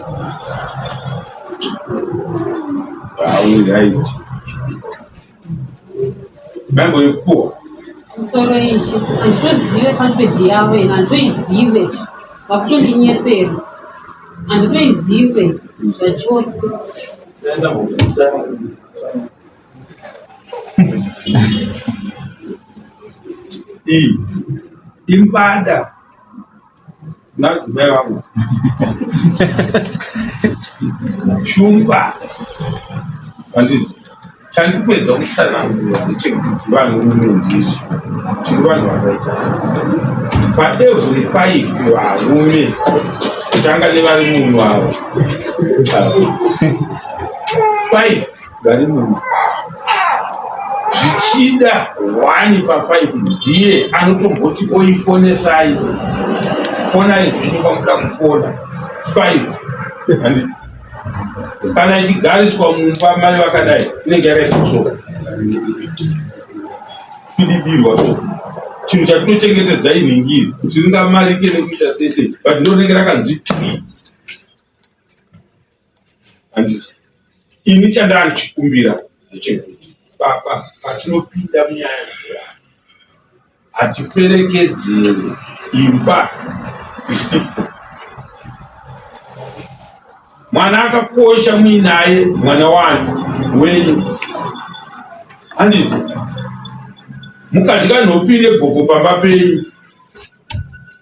Auri right. Mamboipuwa. Musoro ishe, handitozive password yavo ini, handitoizive, vakutondinyepera, handitoizive zvachose. Iyi imbada nadzimai vangu shumba handiti chandikuedza kutsanangura ndechekuti vanhurume ndizvo tiri vanhu vakaita sei paevery five varume kutanga nevari munhu ava five vari munhu zvichida one pafive ndiye anotomboti oifonesai fonai zvenyu kwamuda kufona five kana ichigariswa mumba mai vakadai inenge yakaita so kudibirwa so chinhu chatinochengetedza inhingiri kuti ringamarike nekuita sese but ndiro rinenge rakanzi twi Handiti ini chandandichikumbira ndechekuti baba patinopinda munyaya dzevanhu hatiperekedzere imba isipo. Mwana akakosha muinaye mwana wani wenyu handiti mukadya nhopi negogo pamba penyu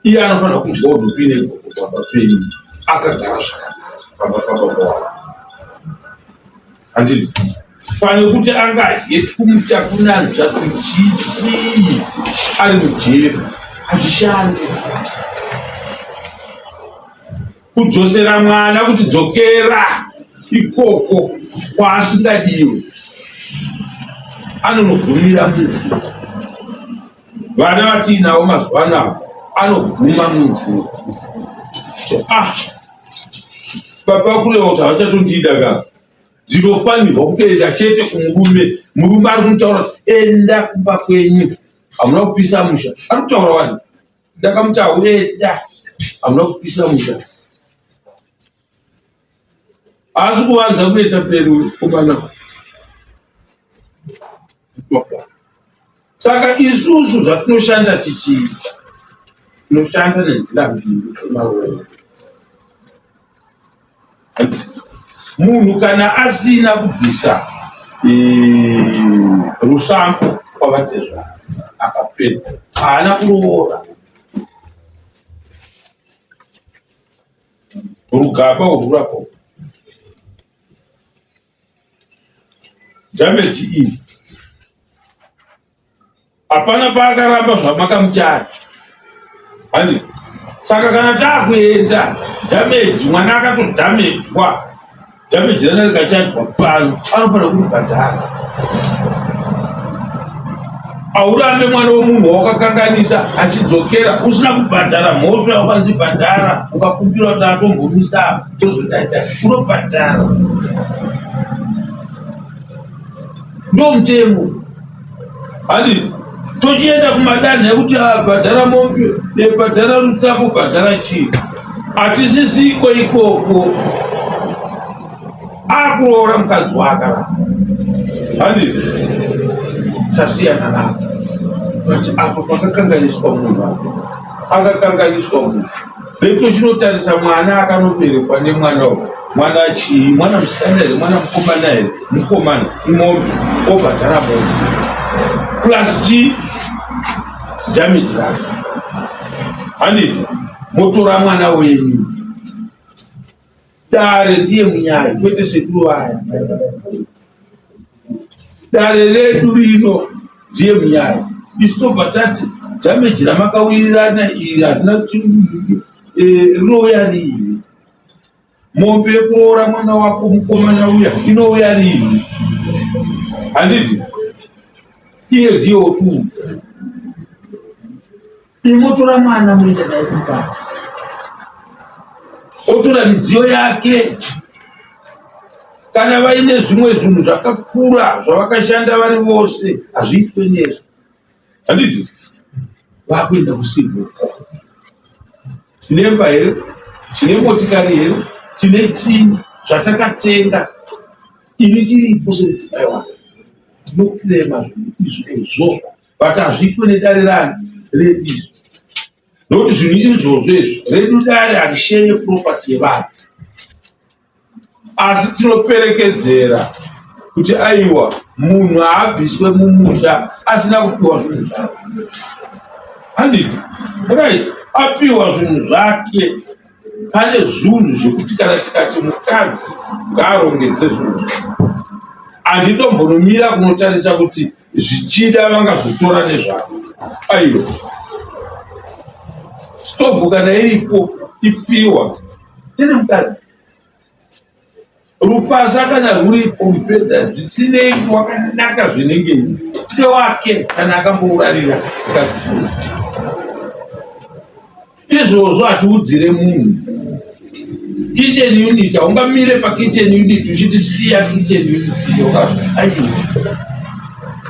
iye anofanira kudyawo nhopi negogo pamba penyu akagara zvakanaka pamba pababa wavo handiti pane kuti angadye twumutakunanzva tuchichii ari mujeri hazvishande kudzosera mwana kuti dzokera ikoko kwaasingadiwe anonogumira munzira vana vatiinavo mazuva ano anoguma munzira ah baba kureva kuti havachatondida ka ndinofanirwa kutoenda chete kumurume murume ari kumutaura kuti enda kumba kwenyu hamuna kupisa musha ari kutaura wani ndakamuti hauenda hamuna kupisa musha haasi kuvanza kuenda peri komana saka isusu zvatinoshanda tichiita tinoshanda nenzira mbiri dzemaoko Munhu kana asina kubvisa eh, rusambo kwavatezvara akapedza haana kuroora rugaba urwurapo damage iyi hapana paakaramba zvamakamuchaya hanzi saka kana takuenda damage mwana akatodamejwa damage rana rikachajwa pano anofanira kuribhadhara aurambe mwana wemunhu wawakakanganisa achidzokera usina kubhadhara mhosva yawakanzi bhadhara ukakumbira kuti atombomisa tozodaita unobhadhara ndomutemo handiti tochienda kumadanho ekuti ah, bhadhara mombe eh, bhadhara rutsapo bhadhara chii hatisisiko ikoko akuroora mukadzi waakaramba handiti tasiyana navo but apa pakakanganiswa munhu apa akakanganiswa munhu then tochinotarisa mwana akanoberekwa nemwana uyu mwana chii mwana musikana here mwana mukomana here mukomana imombe obhadhara mombe plus chii damage rake handiti motora mwana wenyu Dare ndiye munyai kwete sekuru vaya. Dare redu rino ndiye munyai. Isu tobva tati damage ramakawirirana iri harina eh, rinouya riini? Mombe yekuroora mwana wako mukomana uya inouya riini? Handiti? Iye ndiye wotiudza. Imotora mwana moenda naye kumba. Otora midziyo yake. Kana vaine zvimwe zvinhu zvakakura zvavakashanda vari vose hazviitwe nezvo. Handiti? Vakuenda kucivil court. Tine imba here? Tine motikari here? Tine chii zvatakatenga? Ini ndiripo semudzimai wake. Ndinoklema zvinhu izvozvo but hazviitwe nedare rani redu izvo nokuti zvinhu izvozvo izvi redu dare harisheye property yevanhu asi tinoperekedzera kuti aiwa munhu haabviswe mumusha asina kupiwa zvinhu zvake handiti right apiwa zvinhu zvake pane zvinhu zvekuti kana tikati mukadzi ngaarongedze zvinhu zvake handitombonomira kunotarisa kuti zvichida vangazotora nezvavo aiwa stovhu kana iripo ipiwa tine mukadzi rupasa kana rwuripo mupedza zvisinei kuti wakanaka zvinenge tewake kana akambourarira Izvozvo hatiudzire munhu. Kitchen unit haungamire pakitchen unit uchiti siya kitchen unit aiwa.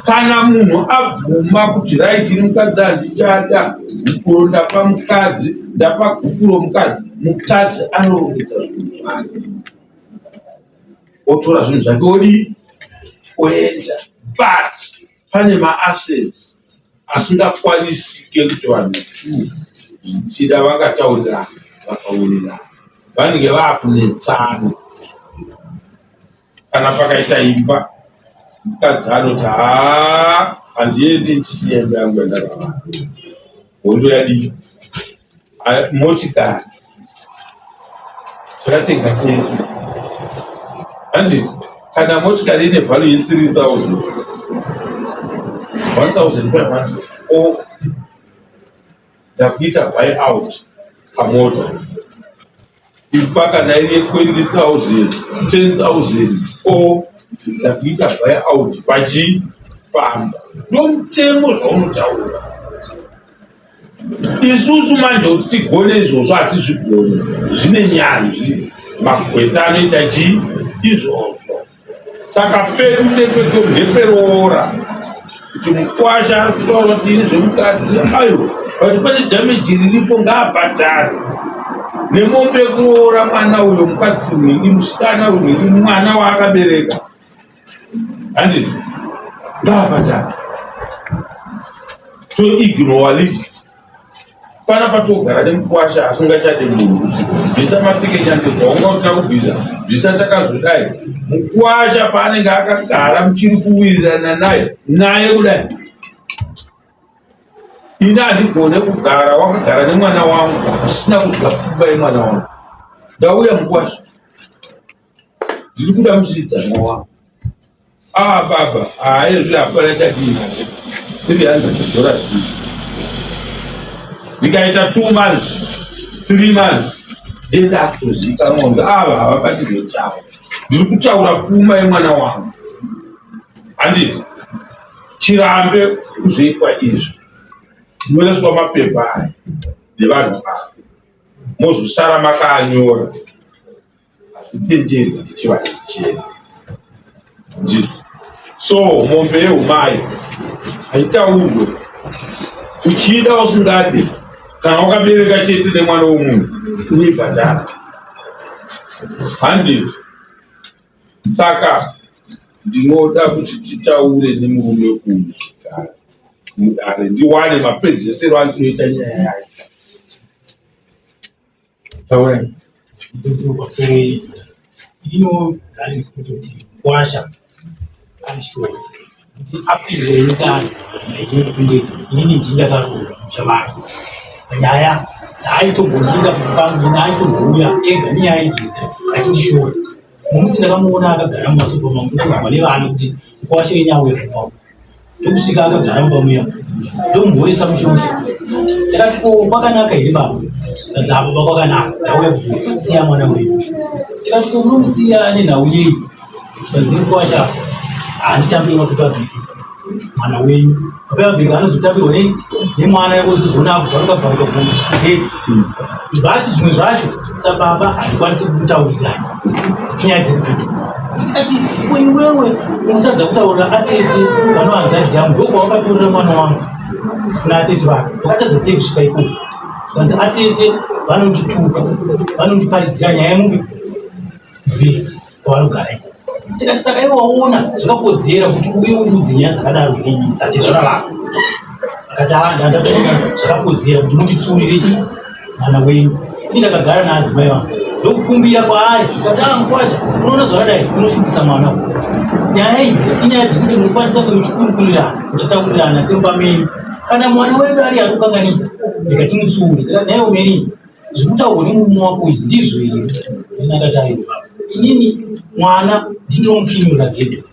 Kana munhu abvuma kuti right ini mukadzi handichada gupuro ndapa mukadzi ndapa gupuro mukadzi mukadzi anorongedza zvinhu zvake otora zvinhu zvake odii oenda but pane maassets asingakwanisike kuti vanhu two zvichida vakataurirana vakawirirana vanenge vakunetsana kana pakaita imba mukadzi anoti haa handiendi ndichisiya imba yangu yandakavaka hondo yadii motikari takatenga tese handi kana motikari ine value ye 3000 1500 o ndakuita buy out pamota imba kana iri ye 20000 10000 o ndakuita buy out pachii pamba ndomutemo zvaunotaura Isusu manje kuti tigone izvozvo hatizvigoni, zvine nyanzvi, magweta anoita chii izvozvo. Saka pedu ndeperoora kuti mukwasha ari kutaura kuti ini zvemukadzi ayo but pane damage riripo ngaabhadhare nemombe yekuroora mwana uyo mukadzi uyu musikana uyu mwana waakabereka handiti ngaabhadhare toignore list pana patogara nemukwasha asingachade munhu bvisa matiketi andobva wanga usina kubvisa bvisa takazodai mukwasha paanenge akagara muchiri kuwirirana naye naye kudai ini handigone kugara wakagara nemwana wangu usina kudya pfumba yemwana wangu ndauya mukwasha ndiri kuda musidzana wangu ah baba haayezve hapana chatiinacho 300 dollars ndikaita two months three months ndenda kutozikanwa kunzi ava havabatirwe chavo ndiri kutaura pfuma yemwana wangu handiti chirambe kuzoitwa izvi tinoreswa mapepa aya nevanhu ava mozosara makaanyora hazvitenderwi nechivanhu chedu ndizvo so mombe yeumai haitaurwe uchida usingade kana wakabereka chete nemwana womunhu unoibhadhara handizvo saka ndinoda kuti titaure nemurume uyu zvekare mudare ndiwane mapedzesero andinoita nyaya yake Taurai. Pamusoro ino that kutoti kwasha ari sure kuti apihwe mudare inini kunge inini ndini ndakaroora musha make panyaya dzaaitombondinda kumba kwangu ini aitombouya ega nenyaya idzodzi achindishora mumusi ndakamuona akagara mumasofa mangu ndokurwa nevana kuti kwasha yenyu auya kumba uku ndokusvika akagara mumba muya ndomuhoresa mushe mushe ndakati ko kwakanaka here baba kanzi apo baba kwakanaka ndauya kuzosiya mwana wenyu ndikati ko munomusiya nenhau yei kanzi nemukwasha handitambire mapepa bhiri. mwana wenyu. Mapepa bag anozotambirwa nei nemwana ozozoona akubvaruka bvaruka kubhegi. Ndobva ati zvimwe zvacho sababa handikwanisi kukutaurirai nyaya dzekubhedhuru. Ndikati ko iwewe unotadza kutaurira atete vano hanzvadzi yangu ndokwawakatorera mwana wangu kuna atete vake wakatadza sei kusvika ikoko? Zvikanzi atete vanondituka vanondiparidzira nyaya yemubi village kwavanogara ikoko. Tikati saka iwe waona zvakakodzera kuti uye undiudze nyaya dzakadaro here inini satezvara vako? Akati haa ndatoona zvakakodzera kuti munditsurire chi mwana wenyu. Ini ndakagara naadzimai vangu ndokukumbira kwaari zvikati aa mukwasha unoona zvakadai unoshupisa mwana uyu. Nyaya idzi inyaya dzekuti munokwanisa kunge muchikurukurirana muchitaurirana semumba menyu. Kana mwana wedu ari ari kukanganisa rega timutsiure. Ndikati nhaiwe Merini zviri kutaurwa nemurume wako izvi ndizvo here? Ini akati aiwa. Inini mwana ndinomukinura gedhe.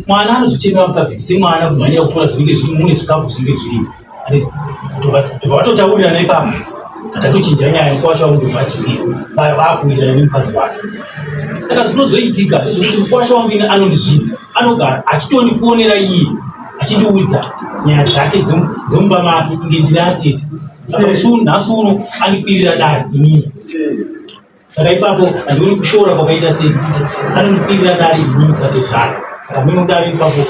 Mwana anozochemera mupabheki semwana kumhanyira kutora zvinenge zviri mune zvikafu zvinenge zvirimo. Ndobva vatotaurirana ipapo. Tatochinja nyaya mukwasha wangu ndobva adzokera. Vakuwirirana nemukadzi wake. Saka zvinozoitika ndezvekuti mukwasha wangu ini anondizvidza. Anogara achitondifonera iye achindiudza nyaya dzake dzemumba make inge ndiri atete. Saka nhasi uno andikwirira dare inini. Saka ipapo handioni kushora kwakaita sei kuti anondikwirira dare inini satezvara. Saka mino dare ipapo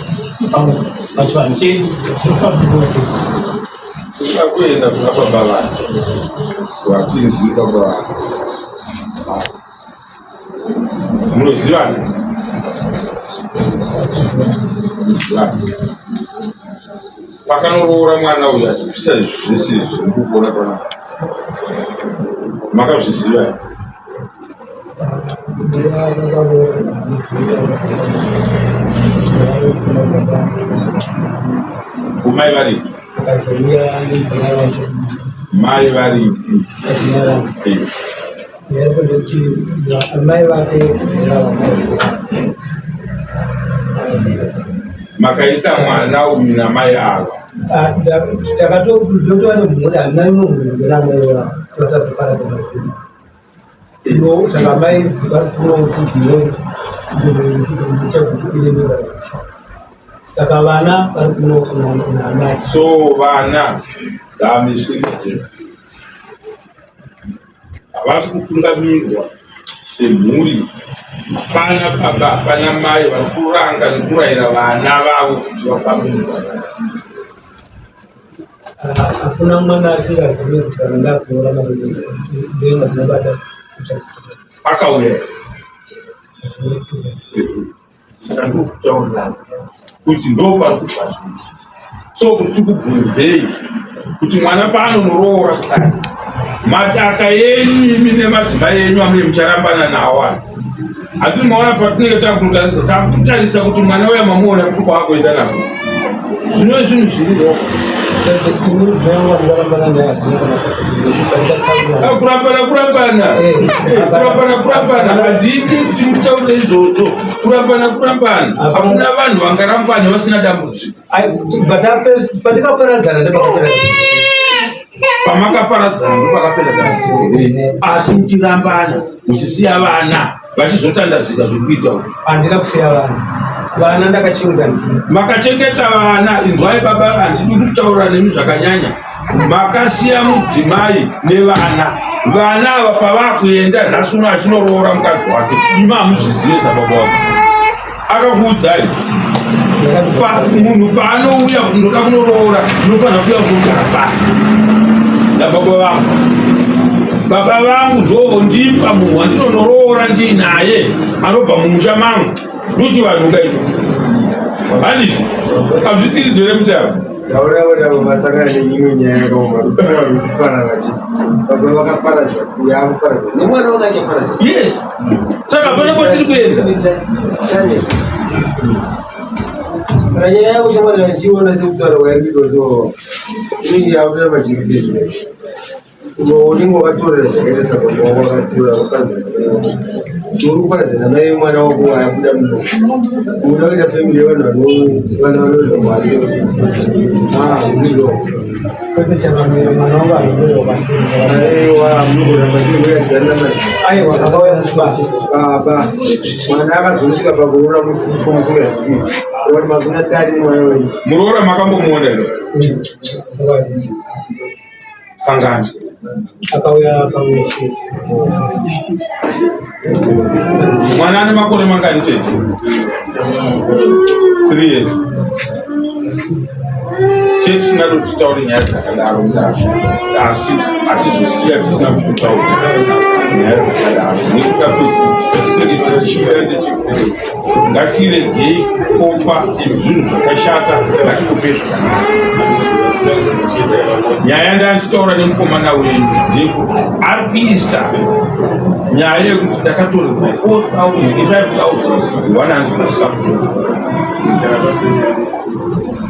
pamwe pachivanhu chedu tinofanira kuona sei. Kuda kuenda kuna baba vake vapinzwi baba vake munozivana pakanoroora mwana uyu achibvisa izvi zvese izvi ndikukuona panapa makazviziva here Mai varipi? Mai varipi? Makaita mwana uyu namai ava. Takatotova nemhuri handina imwe mhuri ndinamai vavo vatazoparadzana. No, saka mai kuno kuti saka vana vari kuno kuna So vana damisirije havasi kutungamirwa semhuri. Hapana baba, hapana mai vari kuranga nekurayira vana vavo kuti vafambe mugwara. Hakuna mwana asingazivi kuti kana ndakuroora ndenga ndinobata. Akauya saka ndokutaurira kuti ndopari kubva zvese. So kuti tikubvunzei kuti mwana paanonoroora kudai madaka yenyu imi nemadzimai enyu amune mucharambana nawo aya Hatiri maona patinenge takutarisa takutarisa kuti mwana uya mamuona kuti kwaakuenda nako. Zvino zvinhu zviri kurambana kurambana kurambana kurambana handidi kuti mutaure izvozvo kurambana kurambana hakuna vanhu vangarambana vasina dambudziko patikaparadzana pamakaparadzana ndopakapera dambudziko asi muchirambana muchisiya vana vachizotandazika zviri kuita uku handina kusiya vana vana ndakachengeta ndini makachengeta vana inzwai baba handidi kutaura nemi zvakanyanya makasiya mudzimai nevana vana ava pavakuenda nhasi uno achinoroora mukadzi wake imi hamuzvizive sababa wake akakuudzai munhu paanouya kuti ndoda kunoroora ndinofanira kuuya kuzogara pasi nababa vangu baba vangu ndovondipa munhu wandinonoroora ndiinaye anobva mumusha mangu ndochivanhu kaito handiti hazvisiridzo here mutaro Ndaurawo masangana neimwe nyaya yakaoma kupanana chi baba vakaparadza kuya akuparadza nemwana wanga achaparadza yes saka hapana kwatiri kuenda saka nyaya yako shamwari achiona sekutaura kwairi kuita so inenge yakutoita majekiseni. Unenge wakatorera zvakaita sababa wako wakatora wakaparadzana namai wako. Uri kuparadzana namai vemwana wako wayabuda muno. Unoda kuita family yevanhu vano vana vanodya mwasi. Ah, uri Kwete changamire mwana wangu anoberwa pasi. Aiwa, munogona machiri namai. Aiwa, akauya kubasa. Baba, mwana akazonosvika pakuroora musipo musingazivi. Kuti mazuna dari mwana wenyu. Muroora makambomuona here? Kangani? Akauya akauya chete. Mwana ane makore mangani chete? 3 years. Chete tisingade kuti taure nyaya dzakadaro kudaro, asi hatizosiya tisina kutaura nyaya dzakadaro nekuda kwekuti tichida ndechekuti ngatiregei kukopa zvinhu zvakashata, ngatikope zvakanaka. Nyaya ndandichitaura nemukomana wenyu ndeyekuti ari kuisa nyaya yekuti ndakatorerwa 4500 something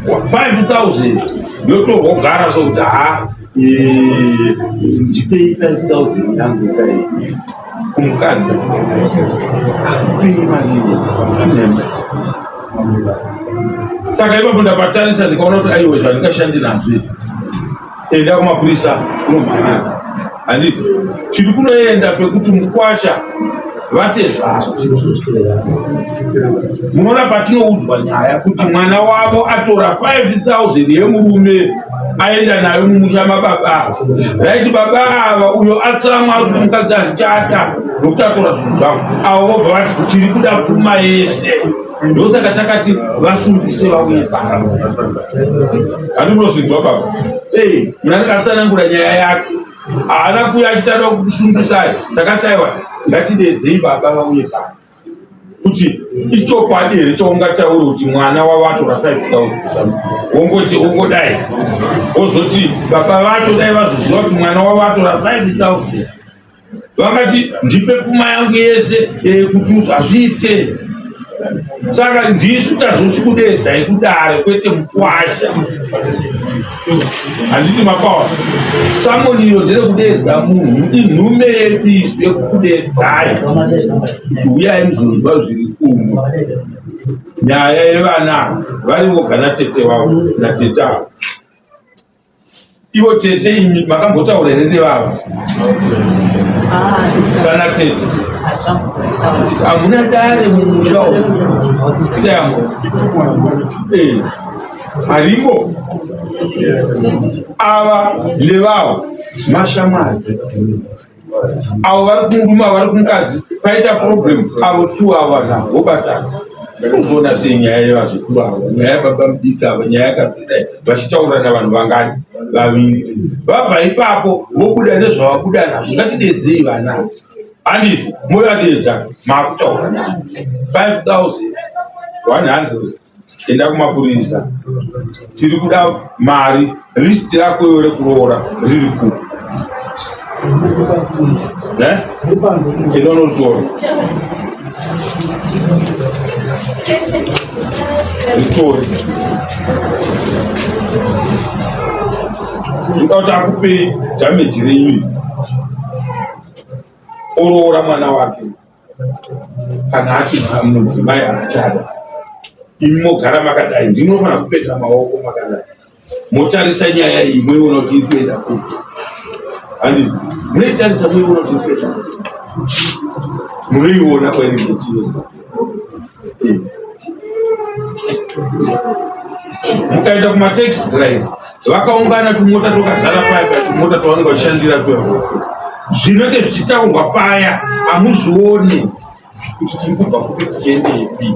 5000 yotorwa kugara sokuti ha ndipei 5000 yangu kai kumukadzi akupei mari inema. Saka ipapo ndapatarisa ndikaona kuti aiwa zvandingashandi nazvo izvi. Enda kumapurisa unomhan'ara handiti tiri kunoenda pekuti mukwasha vatezvara. Munoona patinoudzwa nyaya kuti mwana wavo atora 5000 yemurume aenda nayo mumusha mababa ava. Raiti baba ava uyo atsamwa kuti mukadzi handichada nokuti atora zvinhu zvangu. Avo vobva vati tiri kuda pfuma yese. Ndosaka takati vasungise vauye pano. Handinozvinzwa baba. Eh, munhu anenge asanangura nyaya yake. Haana kuuya achitada kusungisai. Ndakati aiwa ngatidedzei baba vauye pano. Kuti ichokwadi here chaungataure kuti mwana wavatora 5000 something. Wongoti wongodai. Wozoti baba vacho dai vazoziva kuti mwana wavatora 5000. Vakati ndipe pfuma yangu yese kuti hazviite. Saka ndisu tazoti kudeedzai kudare kwete mukwasha. Handiti mapawa. Samoni iro nderekudeedza munhu, inhume yedu isu yekukudeedzai kuti huyai muzonzwa zviri kuno. Nyaya yevana vari voga natete vavo natete avo. Ivo tete imi makambotaura here nevava? Sana tete. Hamuna dare mumusha umu. Tiyambo. Eh. Harimo. Ava nevavo mashamwari. Avo vari kumurume avo vari kumukadzi paita problem avo two ava na vobatana. Unoona sei nyaya yevazukuru avo, nyaya yababa mudiki avo, nyaya yakazodai vachitaura navanhu vangani vaviri. Vabva ipapo vobuda nezvavabuda nazvo, ngatidedzei vana. Handiti movadeedza maakutaura navo 5100 enda kumapurisa tiri kuda mari list rako iwe rekuroora riri kupi? Eh? Enda unoritora. Ritore. Ndoda kuti akupei damage renyu iri. Oroora mwana wake. Kana ati mudzimai haachada. Imi mogara makadai, ndinofanira kupeta maoko makadai. Motarisa nyaya iyi moiona kuti iri kuenda kupi. Handiti munoitarisa moiona kuti iri kuenda kupi. Munoiona kwairi kuchienda. Mukaenda kumataxi driver vakaungana tumota twakazara paya paya tumota twavanenge vachishandira tuya zvinenge zvichitaurwa paya hamuzvioni kuti tiri kubva kupi tichiendepi.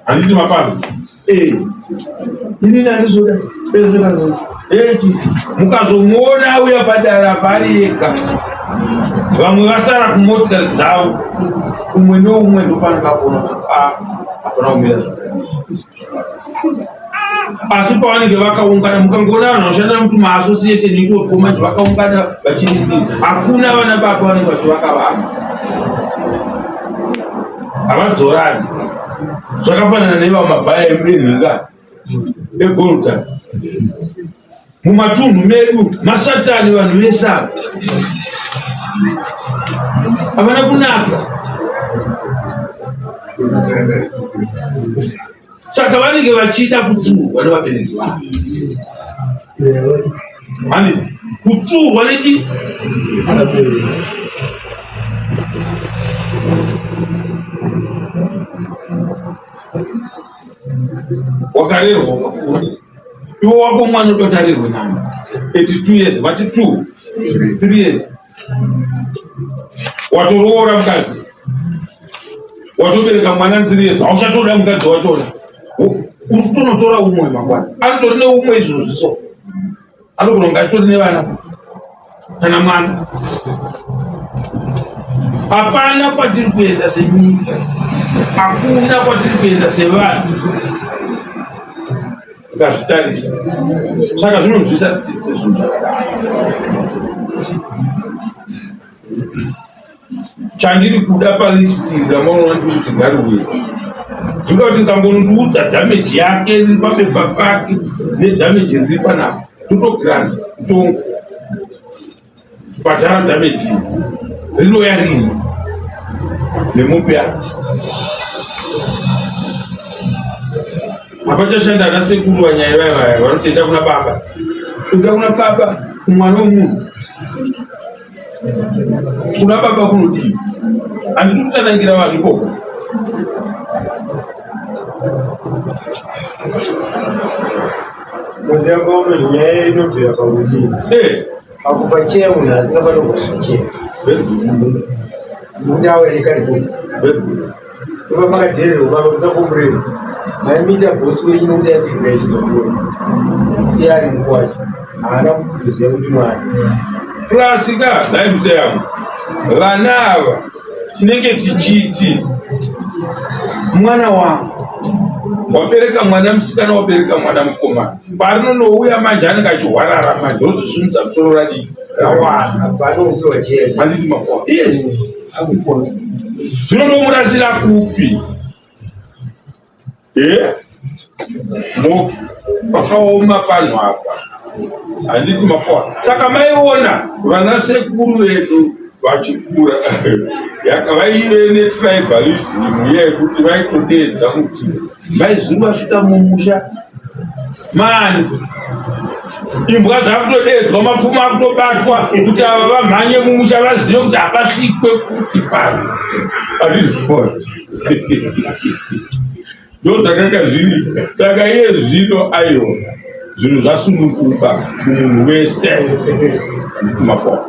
Handiti mapano? Eh. Inini handizoda. Eti mukazomuona auya padara apa ari ega, vamwe vasara kumotikari dzavo, umwe neumwe ndopanoda kuona kuti ah, hapana kumira zvakanaka. Asi pavanenge vakaungana, mukangoona vanhu vanoshanda muti maassociation itotwo manje vakaungana vachirindira, hakuna vana baba vanenge vachivakavaka, havadzorani. Zvakafanana nevamabhaya enhinga egolda. Mumatunhu medu masatani vanhu vese ava havana kunaka. Saka vanenge vachida kutsurwa nevabereki vavo. Hani kutsurwa nechi wakarerwa ukakura iwe wako mwana utotarirwe nani 82 years vati 2 3 years watoroora mukadzi watobereka mwana 3 years hauchatoda mukadzi wachona uri kutonotora umwe mangwana anotori neumwe izvozvi so anogona kunge achitori nevana kana mwana hapana kwatiri kuenda senyika hakuna kwatiri kuenda sevanhu ukazvitarisa saka zvinonzwisa tsitsi zvinhu zvakadaro Chandiri kuda palist iri ramaona ndiri kuti ngariuye. Zvinoda kuti ndikangondiudza damage yake iri papepa pake nedamage riri panapa totogrant mutongo kubhadhara damage iri rinouya rini nemombe yake hapachashanda ana sekuru vanyaya vaya vaya vanotoenda kuna baba kuenda kuna baba kumwana wemunhu kuna baba kunodii handiti kutanangira vanhu ikoko Muziva kwauno nyaya inobvira pakuti eh. pakupa cheya munhu asingafaniri kupa cheya nokuti awereka ripoti Iva makadhererwa baba musakombureri. Maimita boss wenyu nokuti aipindura ichinokuona. Iye ari mukwasha. Haana kuzoziva kuti mwana. Plus ka dai mutse yangu. Vana ava tinenge tichiti mwana wangu wabereka mwana musikana wabereka mwana mukomana parinonouya manje anenge achihwarara manje ozosimudza musoro radii rawana handiti makuwa yes zvino ndomurasira kupi e mo pakaoma panhu apa handiti makuwa saka maiona vana sekuru vedu vachikura vaive netribalism yekuti vaitodeedza kuti maizuru vasvika mumusha mani imbwa dzakutodeedzwa mapfumo akutobatwa kuti ava vamhanye mumusha vazive kuti hapasvikwe futi pano azvizvikona ndo zvakanga zviri saka iye zvino aiwa zvinhu zvasununguka kumunhu wese kumakona.